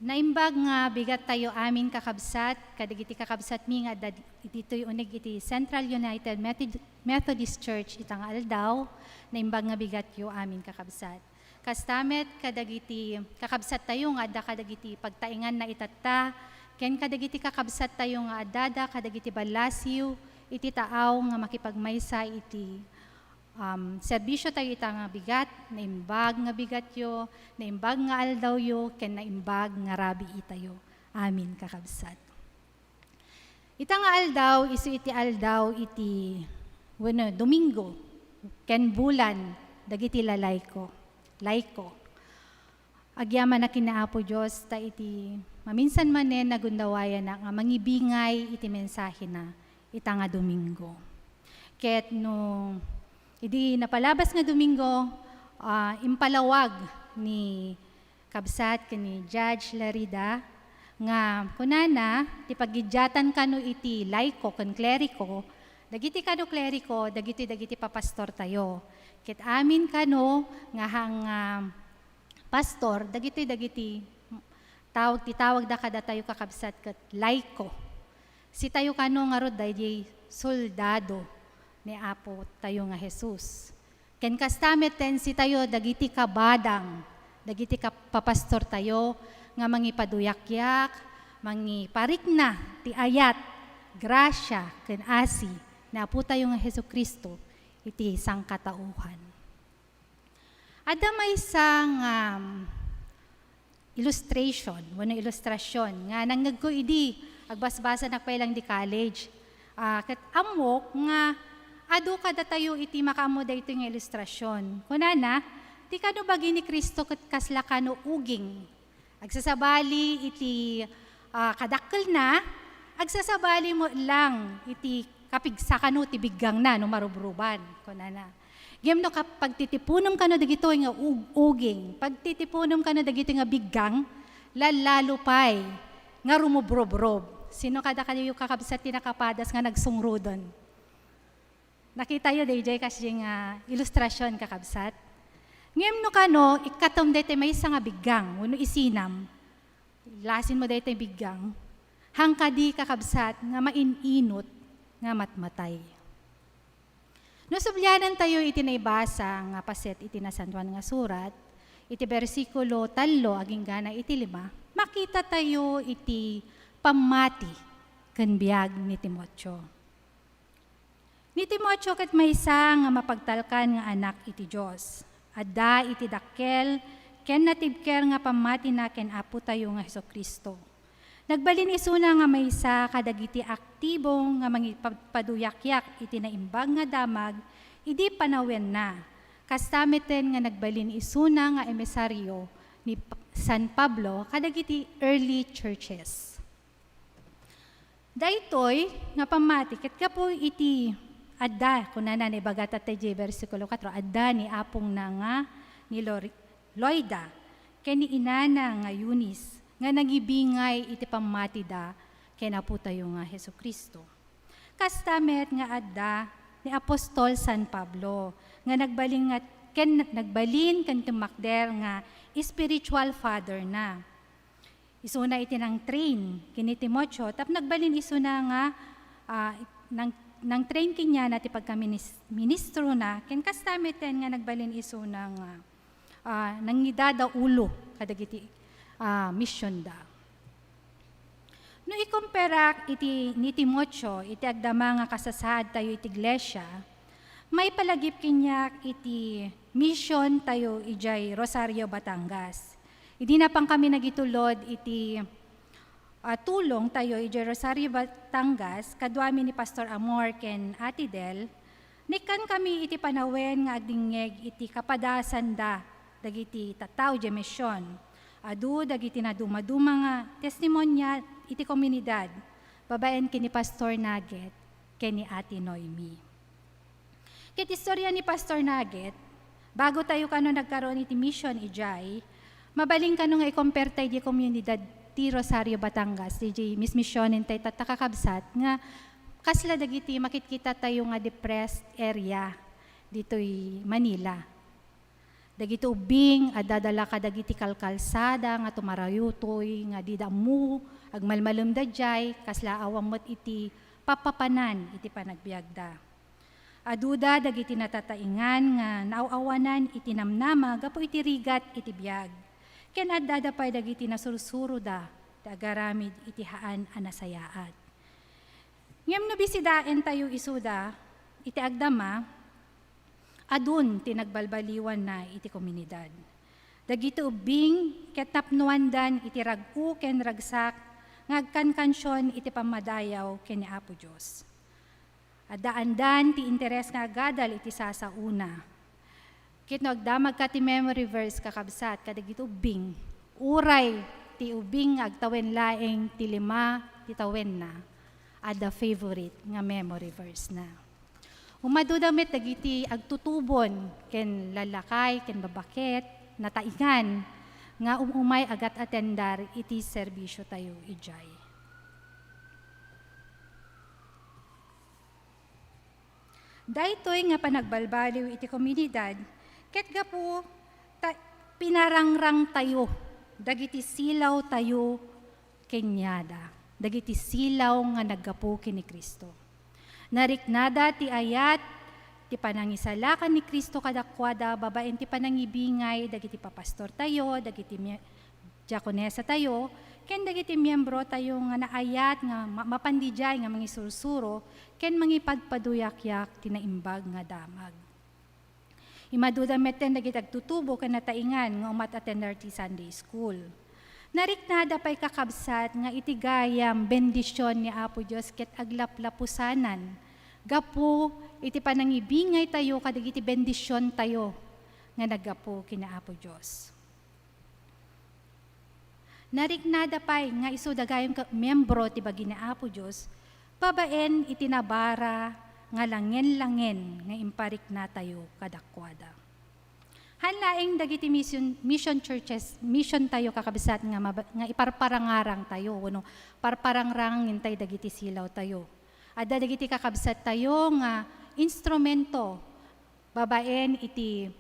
Naimbag nga bigattayo amin, kakabsat, kadagiti kakabsatmi nga adda ditoy uneg iti Central United Method-, Methodist Church ita nga aldaw. Naimbag nga bigatyo amin, kakabsat. Kasta met kadagiti kakabsattayo nga adda kadagiti pagtaenganna itatta, ken kadagiti kakabsattayo nga addada kadagiti ballasiw iti taaw nga makipagmaysa iti, um, serbisiotayo ita nga bigat, naimbag nga bigatyo, naimbag nga aldawyo, ken naimbag nga rabiitayo. Amen, kakabsat. Ita nga aldaw, isu iti aldaw iti, wenno, Domingo, ken bulan, dagiti lalayko, layko. Agyamanak ken ni Apo Dios, ta iti maminsan manen nagundawayana nga mangibingay iti mensahena, ita nga Domingo. Ket no, idi napalabas nga Domingo, ah, impalawag ni kabsat ken ni Judge Larida nga kunana, ti paggiddiatan kano iti layko ken kleriko, dagiti kano kleriko, dagiti, dagiti papastortayo. Ket amin kano nga hang, ah, pastor, dagitoy dagiti tawag, ti tawagda kadatayo kakabsat ket layko. Sitayo kano ngarud daydi soldado ni Apo tayo nga Jesus. Ken kasta met ten sitayo dagiti kabadang, dagiti kap-, papastortayo nga mangipaduyakyak, mangiparikna ti ayat, grasia, ken asi ni Apo tayo nga Jesu-Cristo iti sangkataoan. Adda maysa nga, um, illustration, wenno ilustrasion nga nangngegko idi agbasbasanak pay lang di college. Ah, ket ammok nga adu kadatayo iti makaammo daytoy nga ilustrasion. Kunana, ti kano bagi ni Cristo ket kasla kano uging. Agsasabali iti, ah, kadakkelna, agsasabali met lang iti kapigsa kano ti biggangna no marubruban, kunana. Ngem no kap-, pagtitipunem kano dagitoy nga ug-, uging, pagtitipunem kano dagitoy nga biggang, lallalo pay nga rumubrobrob. Sino kadakayo, kakabsat, ti nakapadas nga nagsungroden? Nakitayo daydiay kasdiay nga ilustrasion, kakabsat? Ngem no kano, ikkatem daytoy maysa nga biggang, wenno isinam, lasin mo daytoy biggang, hangkadi, kakabsat, nga main-inot nga matmatay. No sublianantayo iti naibasa nga paset iti Nasantoan nga Surat, iti bersikulo tallo agingga na iti lima, makitatayo iti pammati ken biag ni Timoteo. Ni Timoteo ket maysa nga mapagtalkan nga anak iti Dios. Adda iti dakkel ken natibker nga pammatina ken Apotayo nga Jesu-Cristo. Nagbalin isuna nga maysa kadagiti aktibo nga mangipaduyakyak iti Naimbag nga Damag idi panawenna. Kasta meten nga nagbalin isuna nga emisario ni P-, San Pablo kadagiti early churches. Daytoy nga pammati ket gapu iti adda, kunana, naibaga ta ti bersikulo kuatro, adda ni apongna nga ni Lori-, Loida ken ni inana nga Eunice nga nangibingay iti pammatida ken Apotayo nga Jesu-Cristo. Kasta met nga adda ni apostol San Pablo nga nagbalin nga, ken nagbalin ken tummakder nga spiritual father na. Isuna iti nang-train ken ni Timoteo, tapno nagbalin isuna nga, ah, nang, nang-train kaniana ti pagkaminis-, ministrona, ken kasta meten nga nagbalin isuna nga, ah, nangidada ulo kadagiti, ah, misionda. No ikomperak iti ni Timoteo iti agdama nga kasasaadtayo iti iglesia, maipalagip kaniak iti misiontayo idiay Rosario, Batangas. Idi napankami nagitulod iti, ah, tulongtayo idiay Rosario, Batangas, kaduami ni Pastor Amor ken Ate Del, naikkankami iti panawen nga agdingngeg iti kapadasanda dagiti tattao idiay mision. Adu dagiti nadumaduma nga testimonia iti komunidad, babaen ken ni Pastor Nugget ken ni Ate Noemi. Ket istorya ni Pastor Nugget, bago tayo kano nagkaroon iti mission idiay, mabalin kano nga i-compare tayo di komunidad ti Rosario, Batangas, di, di mis-, missionen tayo tatta, kakabsat, nga kasla dagiti makitkita tayo nga depressed area ditoy Manila. Dagiti ubbing, adda dala kadagiti kalkalsada nga tumarayutoy, nga dida ammo, agmalmalemda diay, kasla awan met iti papapanan iti panagbiagda. Aduda dagiti natataingan nga naaw-awanan iti namnama gapu iti rigat iti biag, ken addada pay dagiti nasursuroda ti agaramid iti haan a nasayaat. Ngem no bisidaentayo isuda iti agdama, adun ti nagbalbaliwanna iti komunidad. Dagiti ubbing ket napnoandan iti rag-o ken ragsak nga agkankansion iti pammadayaw ken ni Apo Dios. Addaandan ti interes nga agadal iti sasaona. Ket no agdamagka ti memory verse, kakabsat, kadagiti ubbing, uray ti ubbing nga agtawen laeng ti lima ti tawenna, adda favorite nga memory verse na. Umaduda met dagiti agtutubon ken lallakay ken babaket, nataingan nga um-umay agat-atendar iti serbisyo tayo idiay. Daytoy nga panagbalbaliw iti komunidad, ket gapu ta pinarangrangtayo dagiti silawtayo kaniada, dagiti silaw nga naggapu ken ni Cristo. Nariknada ti ayat ti panangisalakan ni Cristo kadakuada babaen ti panangibingay dagiti papastortayo, dagiti mi-, diakonesatayo, ken dagiti miembrotayo nga naayat nga ma-, mapan didiay nga mangisursuro ken mangipadpaduyakyak ti naimbag nga damag. Imaduda metten dagiti agtutubo ken nataingan nga umat-attendar ti Sunday school. Nariknada pay, kakabsat, nga iti gayam bendision ni Apo Dios ket aglaplapusanan gapu iti panangibingaytayo kadagiti bendisiontayo nga naggapu ken ni Apo Dios. Nariknada pay nga isuda gayam ket miembro ti bagi ni Apo Dios babaen iti nabara nga langen-langen nga impariknatayo kadakuada. Haan laeng dagiti mission, mission churches, missiontayo, kakabsat, nga maba-, nga iparparangarangtayo wenno parparangrangentayo dagiti silawtayo. Adda dagiti kakabsattayo nga instrumento babaen iti,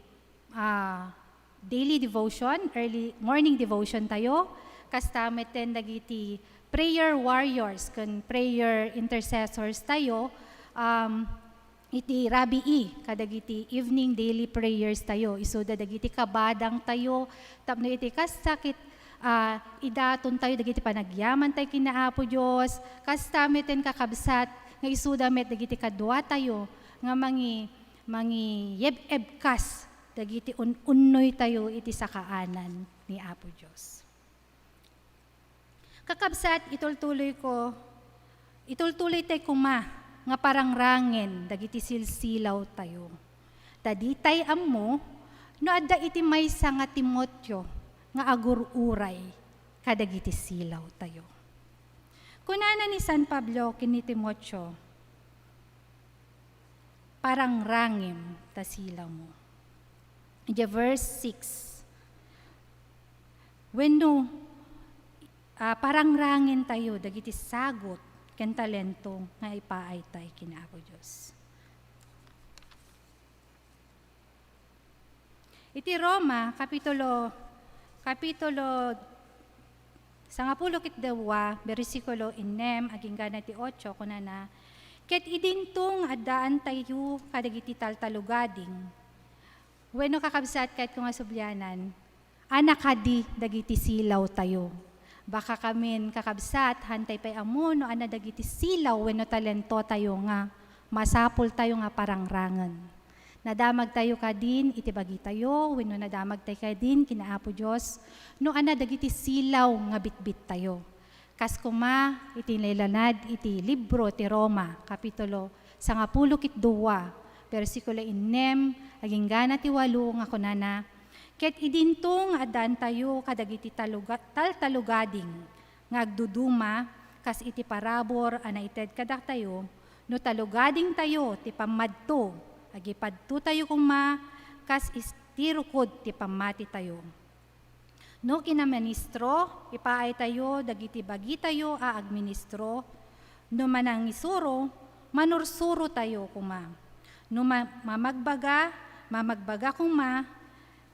ah, daily devotion, early morning devotion tayo, kasta metten dagiti prayer warriors ken prayer intercessors tayo, um, iti rabii kadagiti evening daily prayers tayo. Isuda dagiti kabadang tayo tapno iti kasta ket, ah, idaton tayo dagiti panagyaman tayo ken ni Apo Dios, kasta metten, kakabsat, nga isuda met dagiti kadua tayo nga mangi-, mangiyeb-ebkas dagiti un-, unnoy tayo iti sakaanan ni Apo Dios. Kakabsat, itultuloy ko, itultuloy tay koma nga parangrangen dagiti silsilaw tayo. Ta ditay ammo no adda iti maysa nga Timoteo nga agur-uray kadagiti silaw tayo. Kunana ni San Pablo ken ni Timoteo, "Parangrangem ta silawmo." Iti verse six, wenno, ah, parangrangen tayo dagiti sagut ken talento nga ipaay tay ken Apo Dios. Iti Roma, kapitulo, kapitulo sangapulo ket dua, bersikulo innem, agingga na ti otso, kunana, "Ket idinto nga addaan tayo kadagiti taltalugading." Wenno, kakabsat, kayatko nga sublianan, "Anakadi dagiti silaw tayo?" Baka kamin, kakabsat, hantay pay ammo no ana dagiti silaw wenno talento tayo nga masapul tayo nga parangrangen. Nadamag tayo kadin iti bagitayo, wenno nadamag tayo kadin ken Apo Dios, no ana dagiti silaw nga bitbit tayo. Kas koma iti nailanad iti libro ti Roma, kapitulo sangapulo ket dua, bersikulo innem, aginggana ti walo nga kunana, "Ket idinto nga addaantayo kadagiti taluga-, taltalugading nga agduduma kas iti parabur a naited kadatayo, no talugadingtayo ti pammadto, agipadtotayo koma kas istirukod ti pammatitayo." No kinaministro, ipaaytayo dagiti bagitayo a agministro. No manangisuro, manursurotayo koma. No ma-, mamagbaga, mamagbaga koma.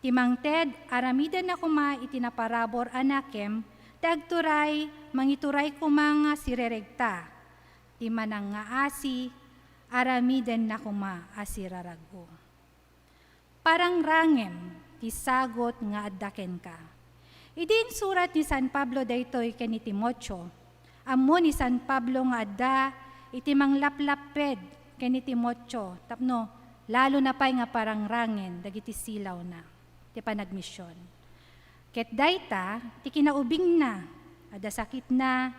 Ti mangted, aramidenna koma iti naparabur a nakem, ti agturay, mangituray koma nga sireregta. Ti manangngaasi, aramidenna koma a sirarag-o. Parangrangem ti sagut nga adda kenka. Idi insurat ni San Pablo daytoy ken ni Timoteo, ammo ni San Pablo nga adda iti manglaplapped ken ni Timoteo tapno lalo na pay nga parangrangen dagiti silawna ti panagmision. Ket dayta ti kinaubingna, adda sakitna,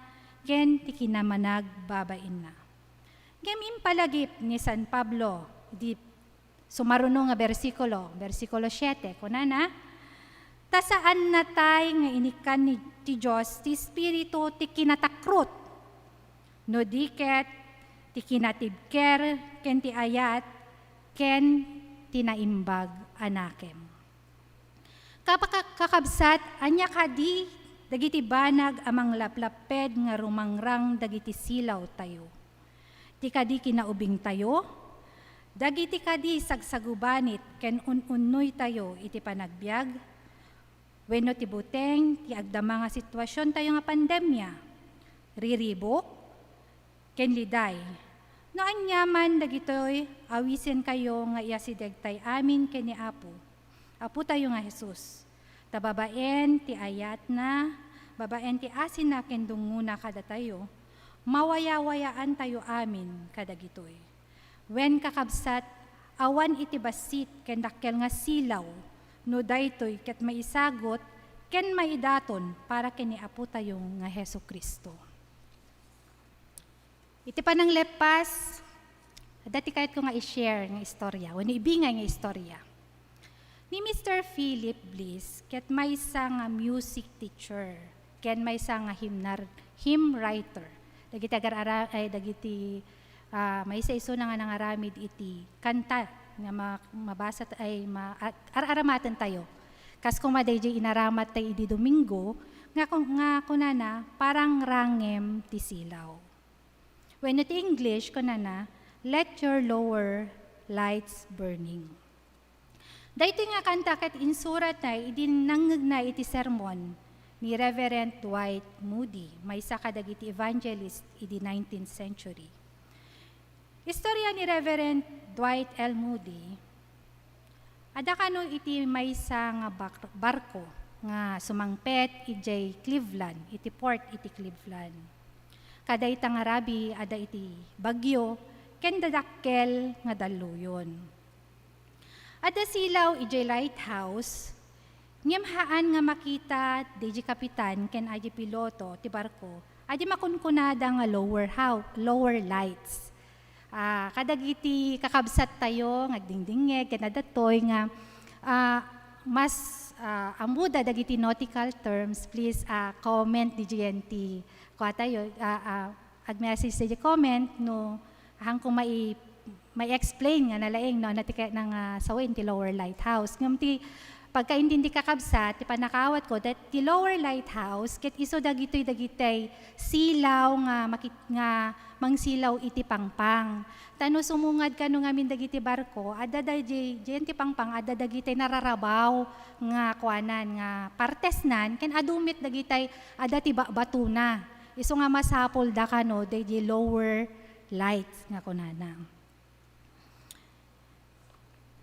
ken ti kinamanagbabainna. Ngem impalagip ni San Pablo idi sumaruno nga bersikulo, bersikulo siete, kunana, "Ta saannatay nga inikkan ni, ti Dios ti Espiritu ti kinatakrot, no di ket ti kinatibker ken ti ayat ken ti naimbag a nakem." Kapaka-, kakabsat, ania kadi dagiti banag a manglaplapped nga rumangrang dagiti silawtayo? Ti kadi kinaubingtayo? Dagiti kadi sagsagubanit ken un-unnoytayo iti panagbiag? Wenno ti buteng ti agdama nga situasiontayo nga pandemia? Riribuk? Ken liday, no aniaman dagitoy, awisenkayo nga iasidegtay amin ken ni Apo, Apotayo nga Jesus. Ta babaen ti ayatna, babaen ti asinna ken dungngona kadatayo, mawayawayaantayo amin kadagitoy. Wen, kakabsat, awan iti bassit ken dakkel nga silaw, no daytoy ket maisagut ken maidaton para ken ni Apotayo nga Jesu-Cristo. Iti panangleppas, adda ti kayatko nga i-share nga istorya, wenno ibingay nga istorya. Ni Mister Philip Bliss, ket maysa nga music teacher, ken maysa nga hymnar-, hymn writer. Dagiti agar-ara-, ay, dagiti, ah, maysa isuna nga nangaramid iti kanta nga ma-, mabasa t-, ay, ma-, ar-, ar-aramaten tayo. Kas koma daydi inaramat tay idi Domingo, nga kun-, nga kunana, "Parangrangem ti silaw." Wenno ti English, kunana, "Let your lower lights burning." Daytoy nga kanta ket insuratna idi nangngegna iti sermon ni Reverend Dwight Moody, maysa kadagiti evangelist idi nineteenth century. Istorya ni Reverend Dwight L. Moody, adda kano iti maysa nga bak-, barko nga sumangpet idiay Cleveland, iti port iti Cleveland. Kadayta nga rabii adda iti bagyo ken dadakkel nga dalluyon. Adda silaw idiay lighthouse, ngem haan nga makita daydi kapitan ken daydi piloto ti barko, a di makunkunada nga lower how-, lower lights. Ah, kadagiti kakabsattayo nga agdingdingngeg ken adda toy nga, ah, mas, ah, ammoda dagiti nautical terms, please, ah, comment diay ti kuatayo, ah, ah, ag-message diay comment no ahanko mai-, mai-explain nga nalaing no ania ti kayatna nga sawen ti lower lighthouse. Ngem ti pagkaintindi, kakabsat, ti pannakaawatko, that ti lower lighthouse ket isu dagitoy dagiti silaw nga makit-, nga mangsilaw iti pangpang. Ta no sumungad kano ngamin dagiti barko, adda daydi, diay ti pangpang, adda dagiti nararabaw nga kuanan, nga partesnan, ken adu met dagiti adda ti ba-, batona. Isu nga masapulda kano daydi lower lights nga kunana.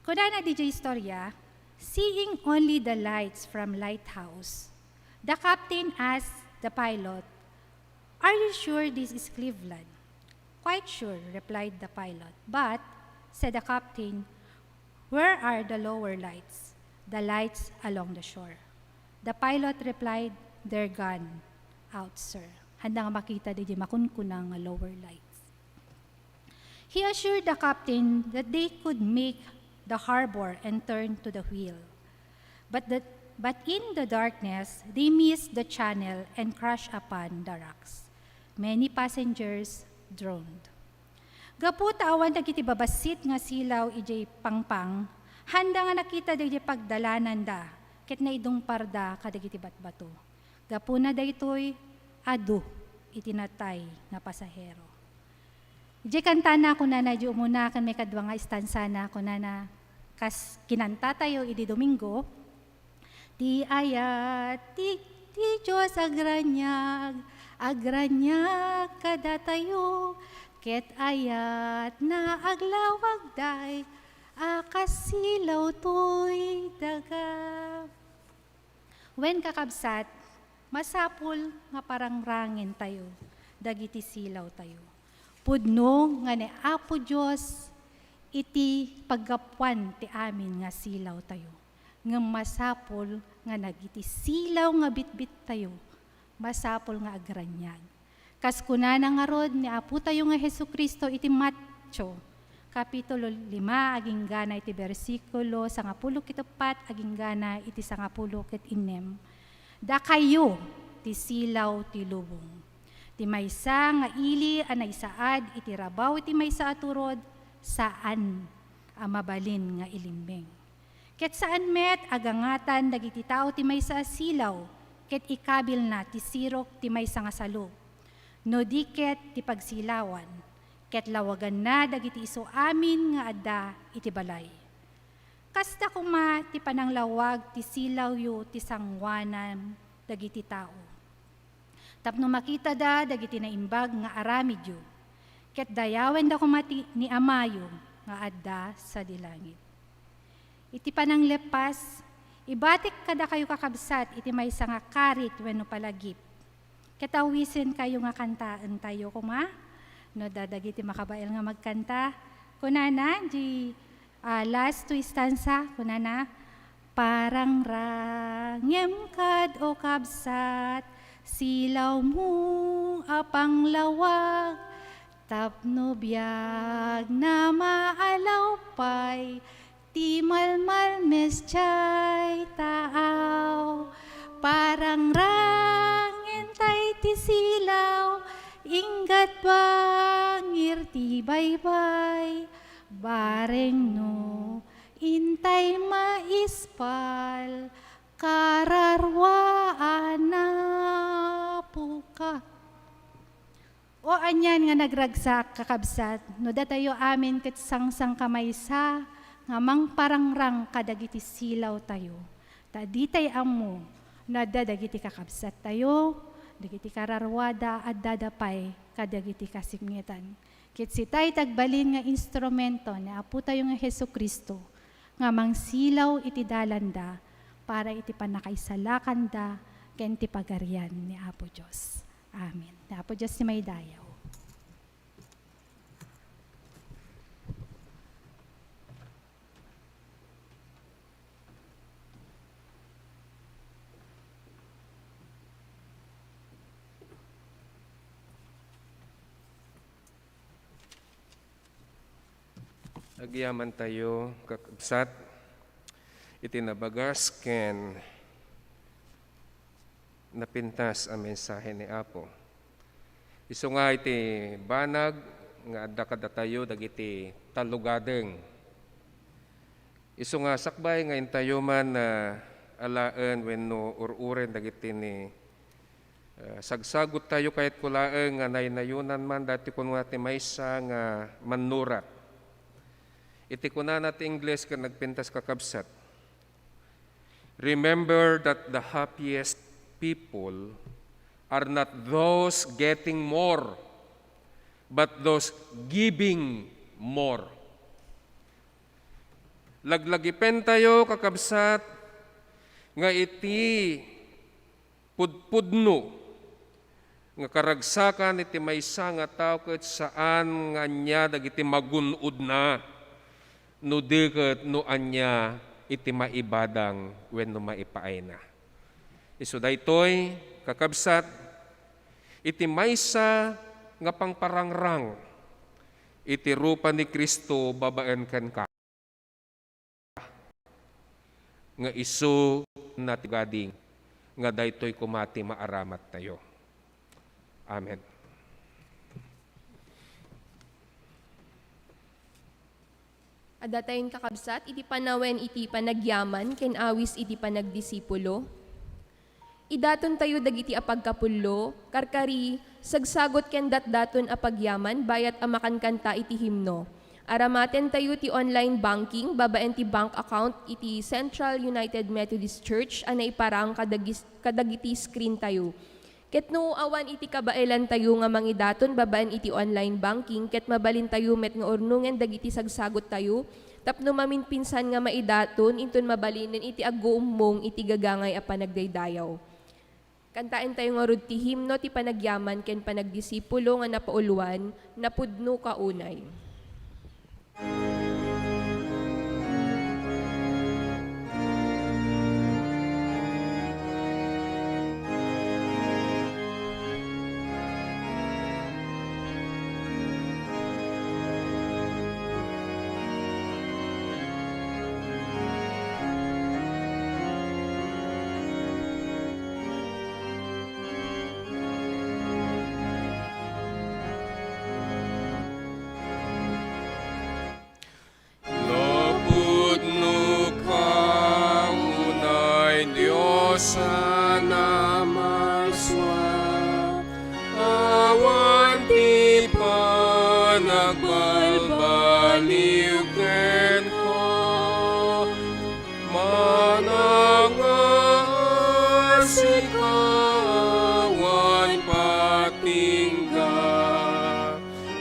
Kunana diay istorya, seeing only the lights from lighthouse, the captain asked the pilot, "Are you sure this is Cleveland?" "Quite sure," replied the pilot. "But," said the captain, "where are the lower lights, the lights along the shore?" The pilot replied, "They're gone out, sir." Haanda nga makita daydi makunkuna nga lower lights. He assured the captain that they could make the harbor and turn to the wheel. But the, but in the darkness, they missed the channel and crashed upon the rocks. Many passengers drowned. Gapu ta awan dagiti babassit nga silaw idiay pangpang, haanda nga nakita daydi pagdalananda ket naidungparda kadagiti batbato. Gapuna daytoy, adu iti natay nga pasahero. Idiay kantana, kunana, idiay umuna ken maikadua nga istansana, kunana, kas kinantatayo idi Domingo, "Ti ayat ti, ti Dios agraniag, agraniag kadatayo, Ket ayat na aglawagday a kas silaw toy daga. Wen, kakabsat, masapul nga parangrangentayo dagiti silawtayo. Pudno nga ni Apo Dios iti paggapuan ti amin nga silawtayo. Ngem masapul nga dagiti silaw nga bitbittayo, masapul nga agraniag. Kas kunana ngarud ni Apotayo nga Jesu-Cristo iti Mateo, Kapitulo lima, aginggana iti bersikulo sangapulo ket uppat, aginggana iti sangapulo ket innem, "Dakayo ti silaw ti lubong. Ti maysa nga ili a naisaad iti rabaw iti maysa a turod, saan a mabalin nga ilimmeng. Ket saan met a gangatan dagiti tao ti maysa a silaw ket ikabilna ti sirok ti maysa nga salog, no di ket ti pagsilawan, ket lawaganna dagiti isu amin nga adda iti balay. Kasta koma ti pananglawag ti silawyo ti sangoanan dagiti tao, tapno makitada dagiti naimbag nga aramidyo, ket dayawenda koma ti, ni Amayo nga adda sadi langit." Iti panangleppas, ibatik kadakayo, kakabsat, iti maysa nga karit wenno palagip. Ket awisenkayo nga kantaentayo koma, no adda dagiti makabael nga magkanta. Kunana, di, ah, last two stanza, kunana, "Parangrangem kad, o kabsat, silawmo a panglawag, tapno biag na maalaw pay ti malmalmes jay taaw. Parangrangentay ti silaw, inggat bangir ti baybay, bareng no intay maispal, kararua a napuka." O anian nga nagragsak, kakabsat, no datayo amin ket sangsangkamaysa nga mangparangrang kadagiti silawtayo, ta ditay ammo no adda dagiti kakabsattayo, dagiti kararuada, addada pay kadagiti kasimngetan. Ket sitay ti agbalin nga instrumento ni Apotayo nga Jesu-Cristo nga mangsilaw iti dalanda para iti pannakaisalakanda ken ti Pagarian ni Apo Dios. Amen. Ni Apo Dios ti maidayaw. Agyamantayo, kakabsat, iti nabagas ken napintas a mensahe ni Apo. Isu nga iti banag nga adda kadatayo dagiti tallogadeng. Isu nga sakbay nga intayo man, ah, alaen wenno ur-uren dagiti ni, ah, sagsagottayo, kayatko laeng nga naynayonan man dati kunua ti maysa nga mannurat. Iti kunana ti Ingles ken nagpintas, kakabsat, "Remember that the happiest people are not those getting more, but those giving more." Laglagipentayo, kakabsat, nga iti pudpudno nga karagsakan iti maysa nga tao ket saan nga ania dagiti magun-odna, no di ket no ania iti maibadang wenno maipaayna. Isu daytoy, kakabsat, iti maysa nga pangparangrang iti rupa ni Cristo babaen kenka, nga isu natigading nga daytoy koma ti maaramattayo. Amen. Adda tayon, kakabsat, iti panawen iti panagyaman ken awis iti panagdisipulo. Idatontayo dagiti apagkapullo, karkari, sagsagot ken datdaton a pagyaman bayat a makankanta iti himno. Aramatentayo ti online banking babaen ti bank account iti Central United Methodist Church a naiparang kadagis-, kadagiti screentayo. Ket no awan iti kabaelantayo nga mangidaton babaen iti online banking, ket mabalintayo met nga urnongen dagiti sagsagottayo tapno maminpinsan nga maidaton inton mabalinen iti agguummong iti gagangay a panagdaydayaw. Kantaentayo ngarud ti himno ti panagyaman ken panagdisipulo nga napauluan, Napudnoka Unay. Napudnoka unay, Dios a namaysua, awan ti panagbalbaliw kenka. Manangasika, awan patingga.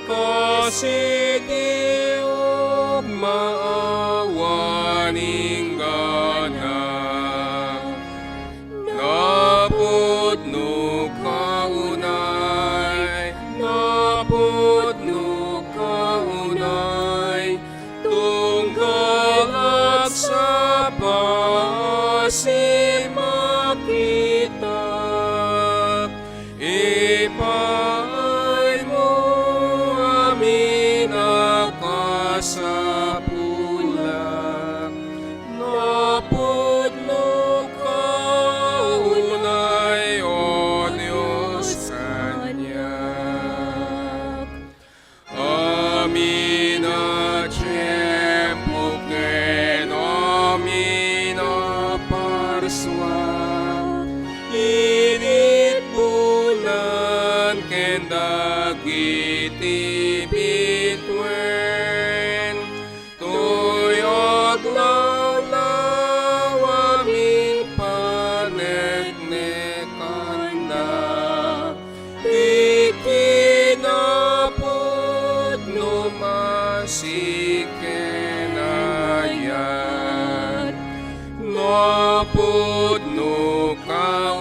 Kas iti ugma, awan inggana. Napudnoka unay, napudnoka unay, tunggal agsapa a simmakitak. Ipaaymo amin a kasapulak. Napudnoka unay, O Dios, kaniak. Amin a tiempo ken amin a parsua, init bulan ken dagiti bituen, toy aglawlaw amin paneknekanda. Ti kinapudnom a siken ayat, napudnoka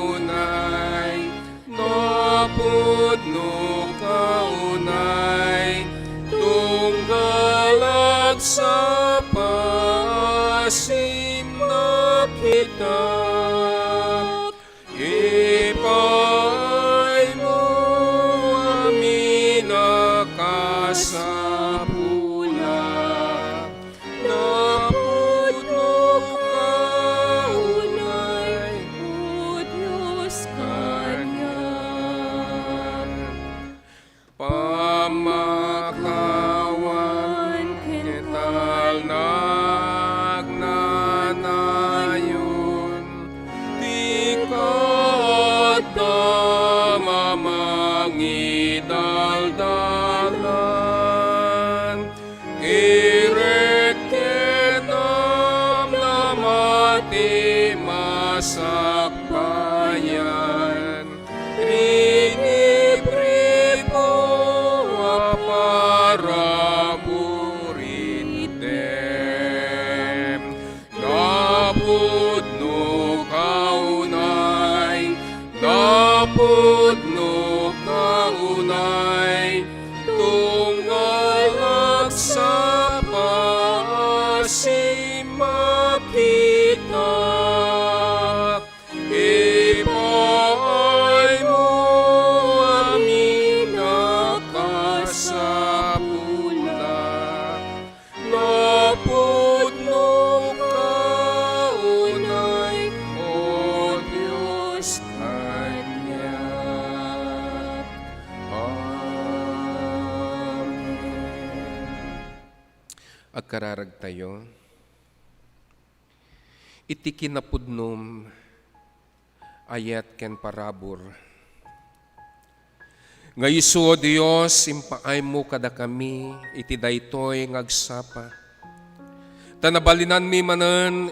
unay, napudnoka unay, tunggal agsapa a simmakitak. Ipaaymo amin a kasapulak. Napudnoka unay, O Dios, kaniak. Pammakawan ken talna agnanayon, ti kaadda a mangidaldalan, irek ken namnama ti masakbayan. Rinibripo a paraburitem. Napudnoka unay, napudnoka unay, tunggal agsapa a simmakitak. Ipaaymo amin a kasapulak. Napudnoka unay, O Dios, kaniak. Amen. Agkararagtayo. Iti kinapudnom, ayat ken parabur. Nga isu, O Dios, impaaymo kadakami iti daytoy nga agsapa. Ta nabalinanmi manen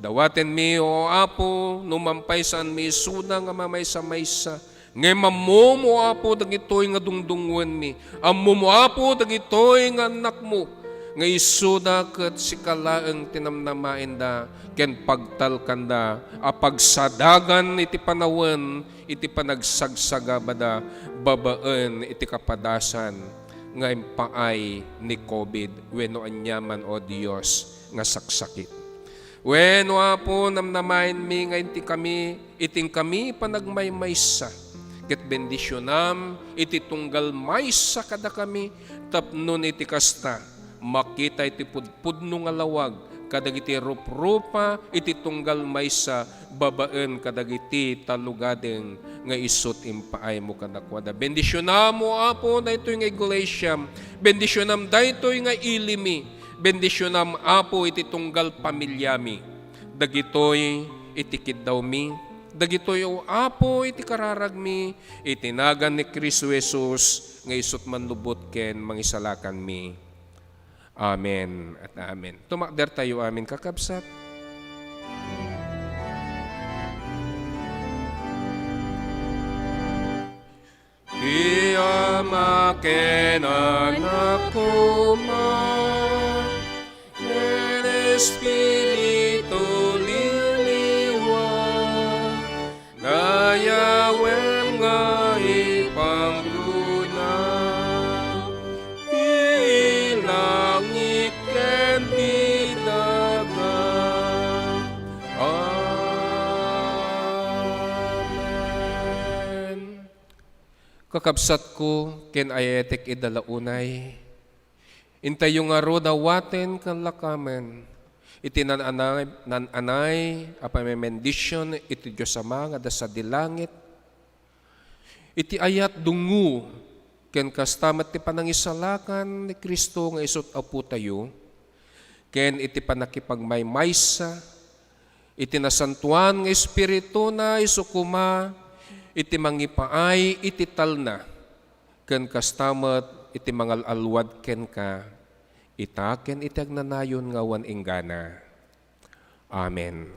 Dawatenmi, O Apo, no mampaysaan mi isuna nga mamaysa-maysa, ngem ammom, O Apo, dagitoy nga dungdungngoenmi. Ammom, O Apo, dagitoy nga annakmo, nga isuda ket sika laeng ti namnamaenda ken pagtalkanda a pagsadagan iti panawen iti panagsagsagabada babaen iti kapadasan nga impaay ni covid wenno aniaman, O Dios, nga saksakit. Wen, O Apo, namnamaenmi nga inti kami, iting kami panagmaymaysa, ket bendisionam iti tunggal maysa kadakami, tapno iti kasta, makita iti pudpudno nga lawag kadagiti ruprupa iti tunggal maysa babaen kadagiti tallogadeng nga isut' impaaymo kadakuada. Bendisionam, O Apo, daytoy nga iglesia. Bendisionam daytoy nga ilimi. Bendisionam, Apo, iti tunggal pamiliami. Dagitoy iti kiddawmi. Dagitoy, O Apo, iti kararagmi. Iti nagan ni Cristo Jesus nga isut' manlubot ken mangisalakanmi. Amen at amen. Tumakder tayo, amin, kakabsat. Ti Ama ken Anak koma, ken Espiritu Liliwa, dayawem nga ipangruna ti langit ken ti daga. Amen. Kakabsatko ken ay-ayatek ida la unay, intayo ngarud a dawaten ken lakamen iti nan-anay, nan-anay a pamemendisyon iti Dios Ama nga adda sadi langit, iti ayat, dungngo, ken kasta met ti panangisalakan ni Cristo nga isut' Apotayo, ken iti pannakipagmaymaysa iti Nasantoan nga Espirituna, isu koma iti mangipaay iti talna, ken kasta met iti mangal-alluad kenka, ita ken iti agnanayon nga awan inggana. Amen.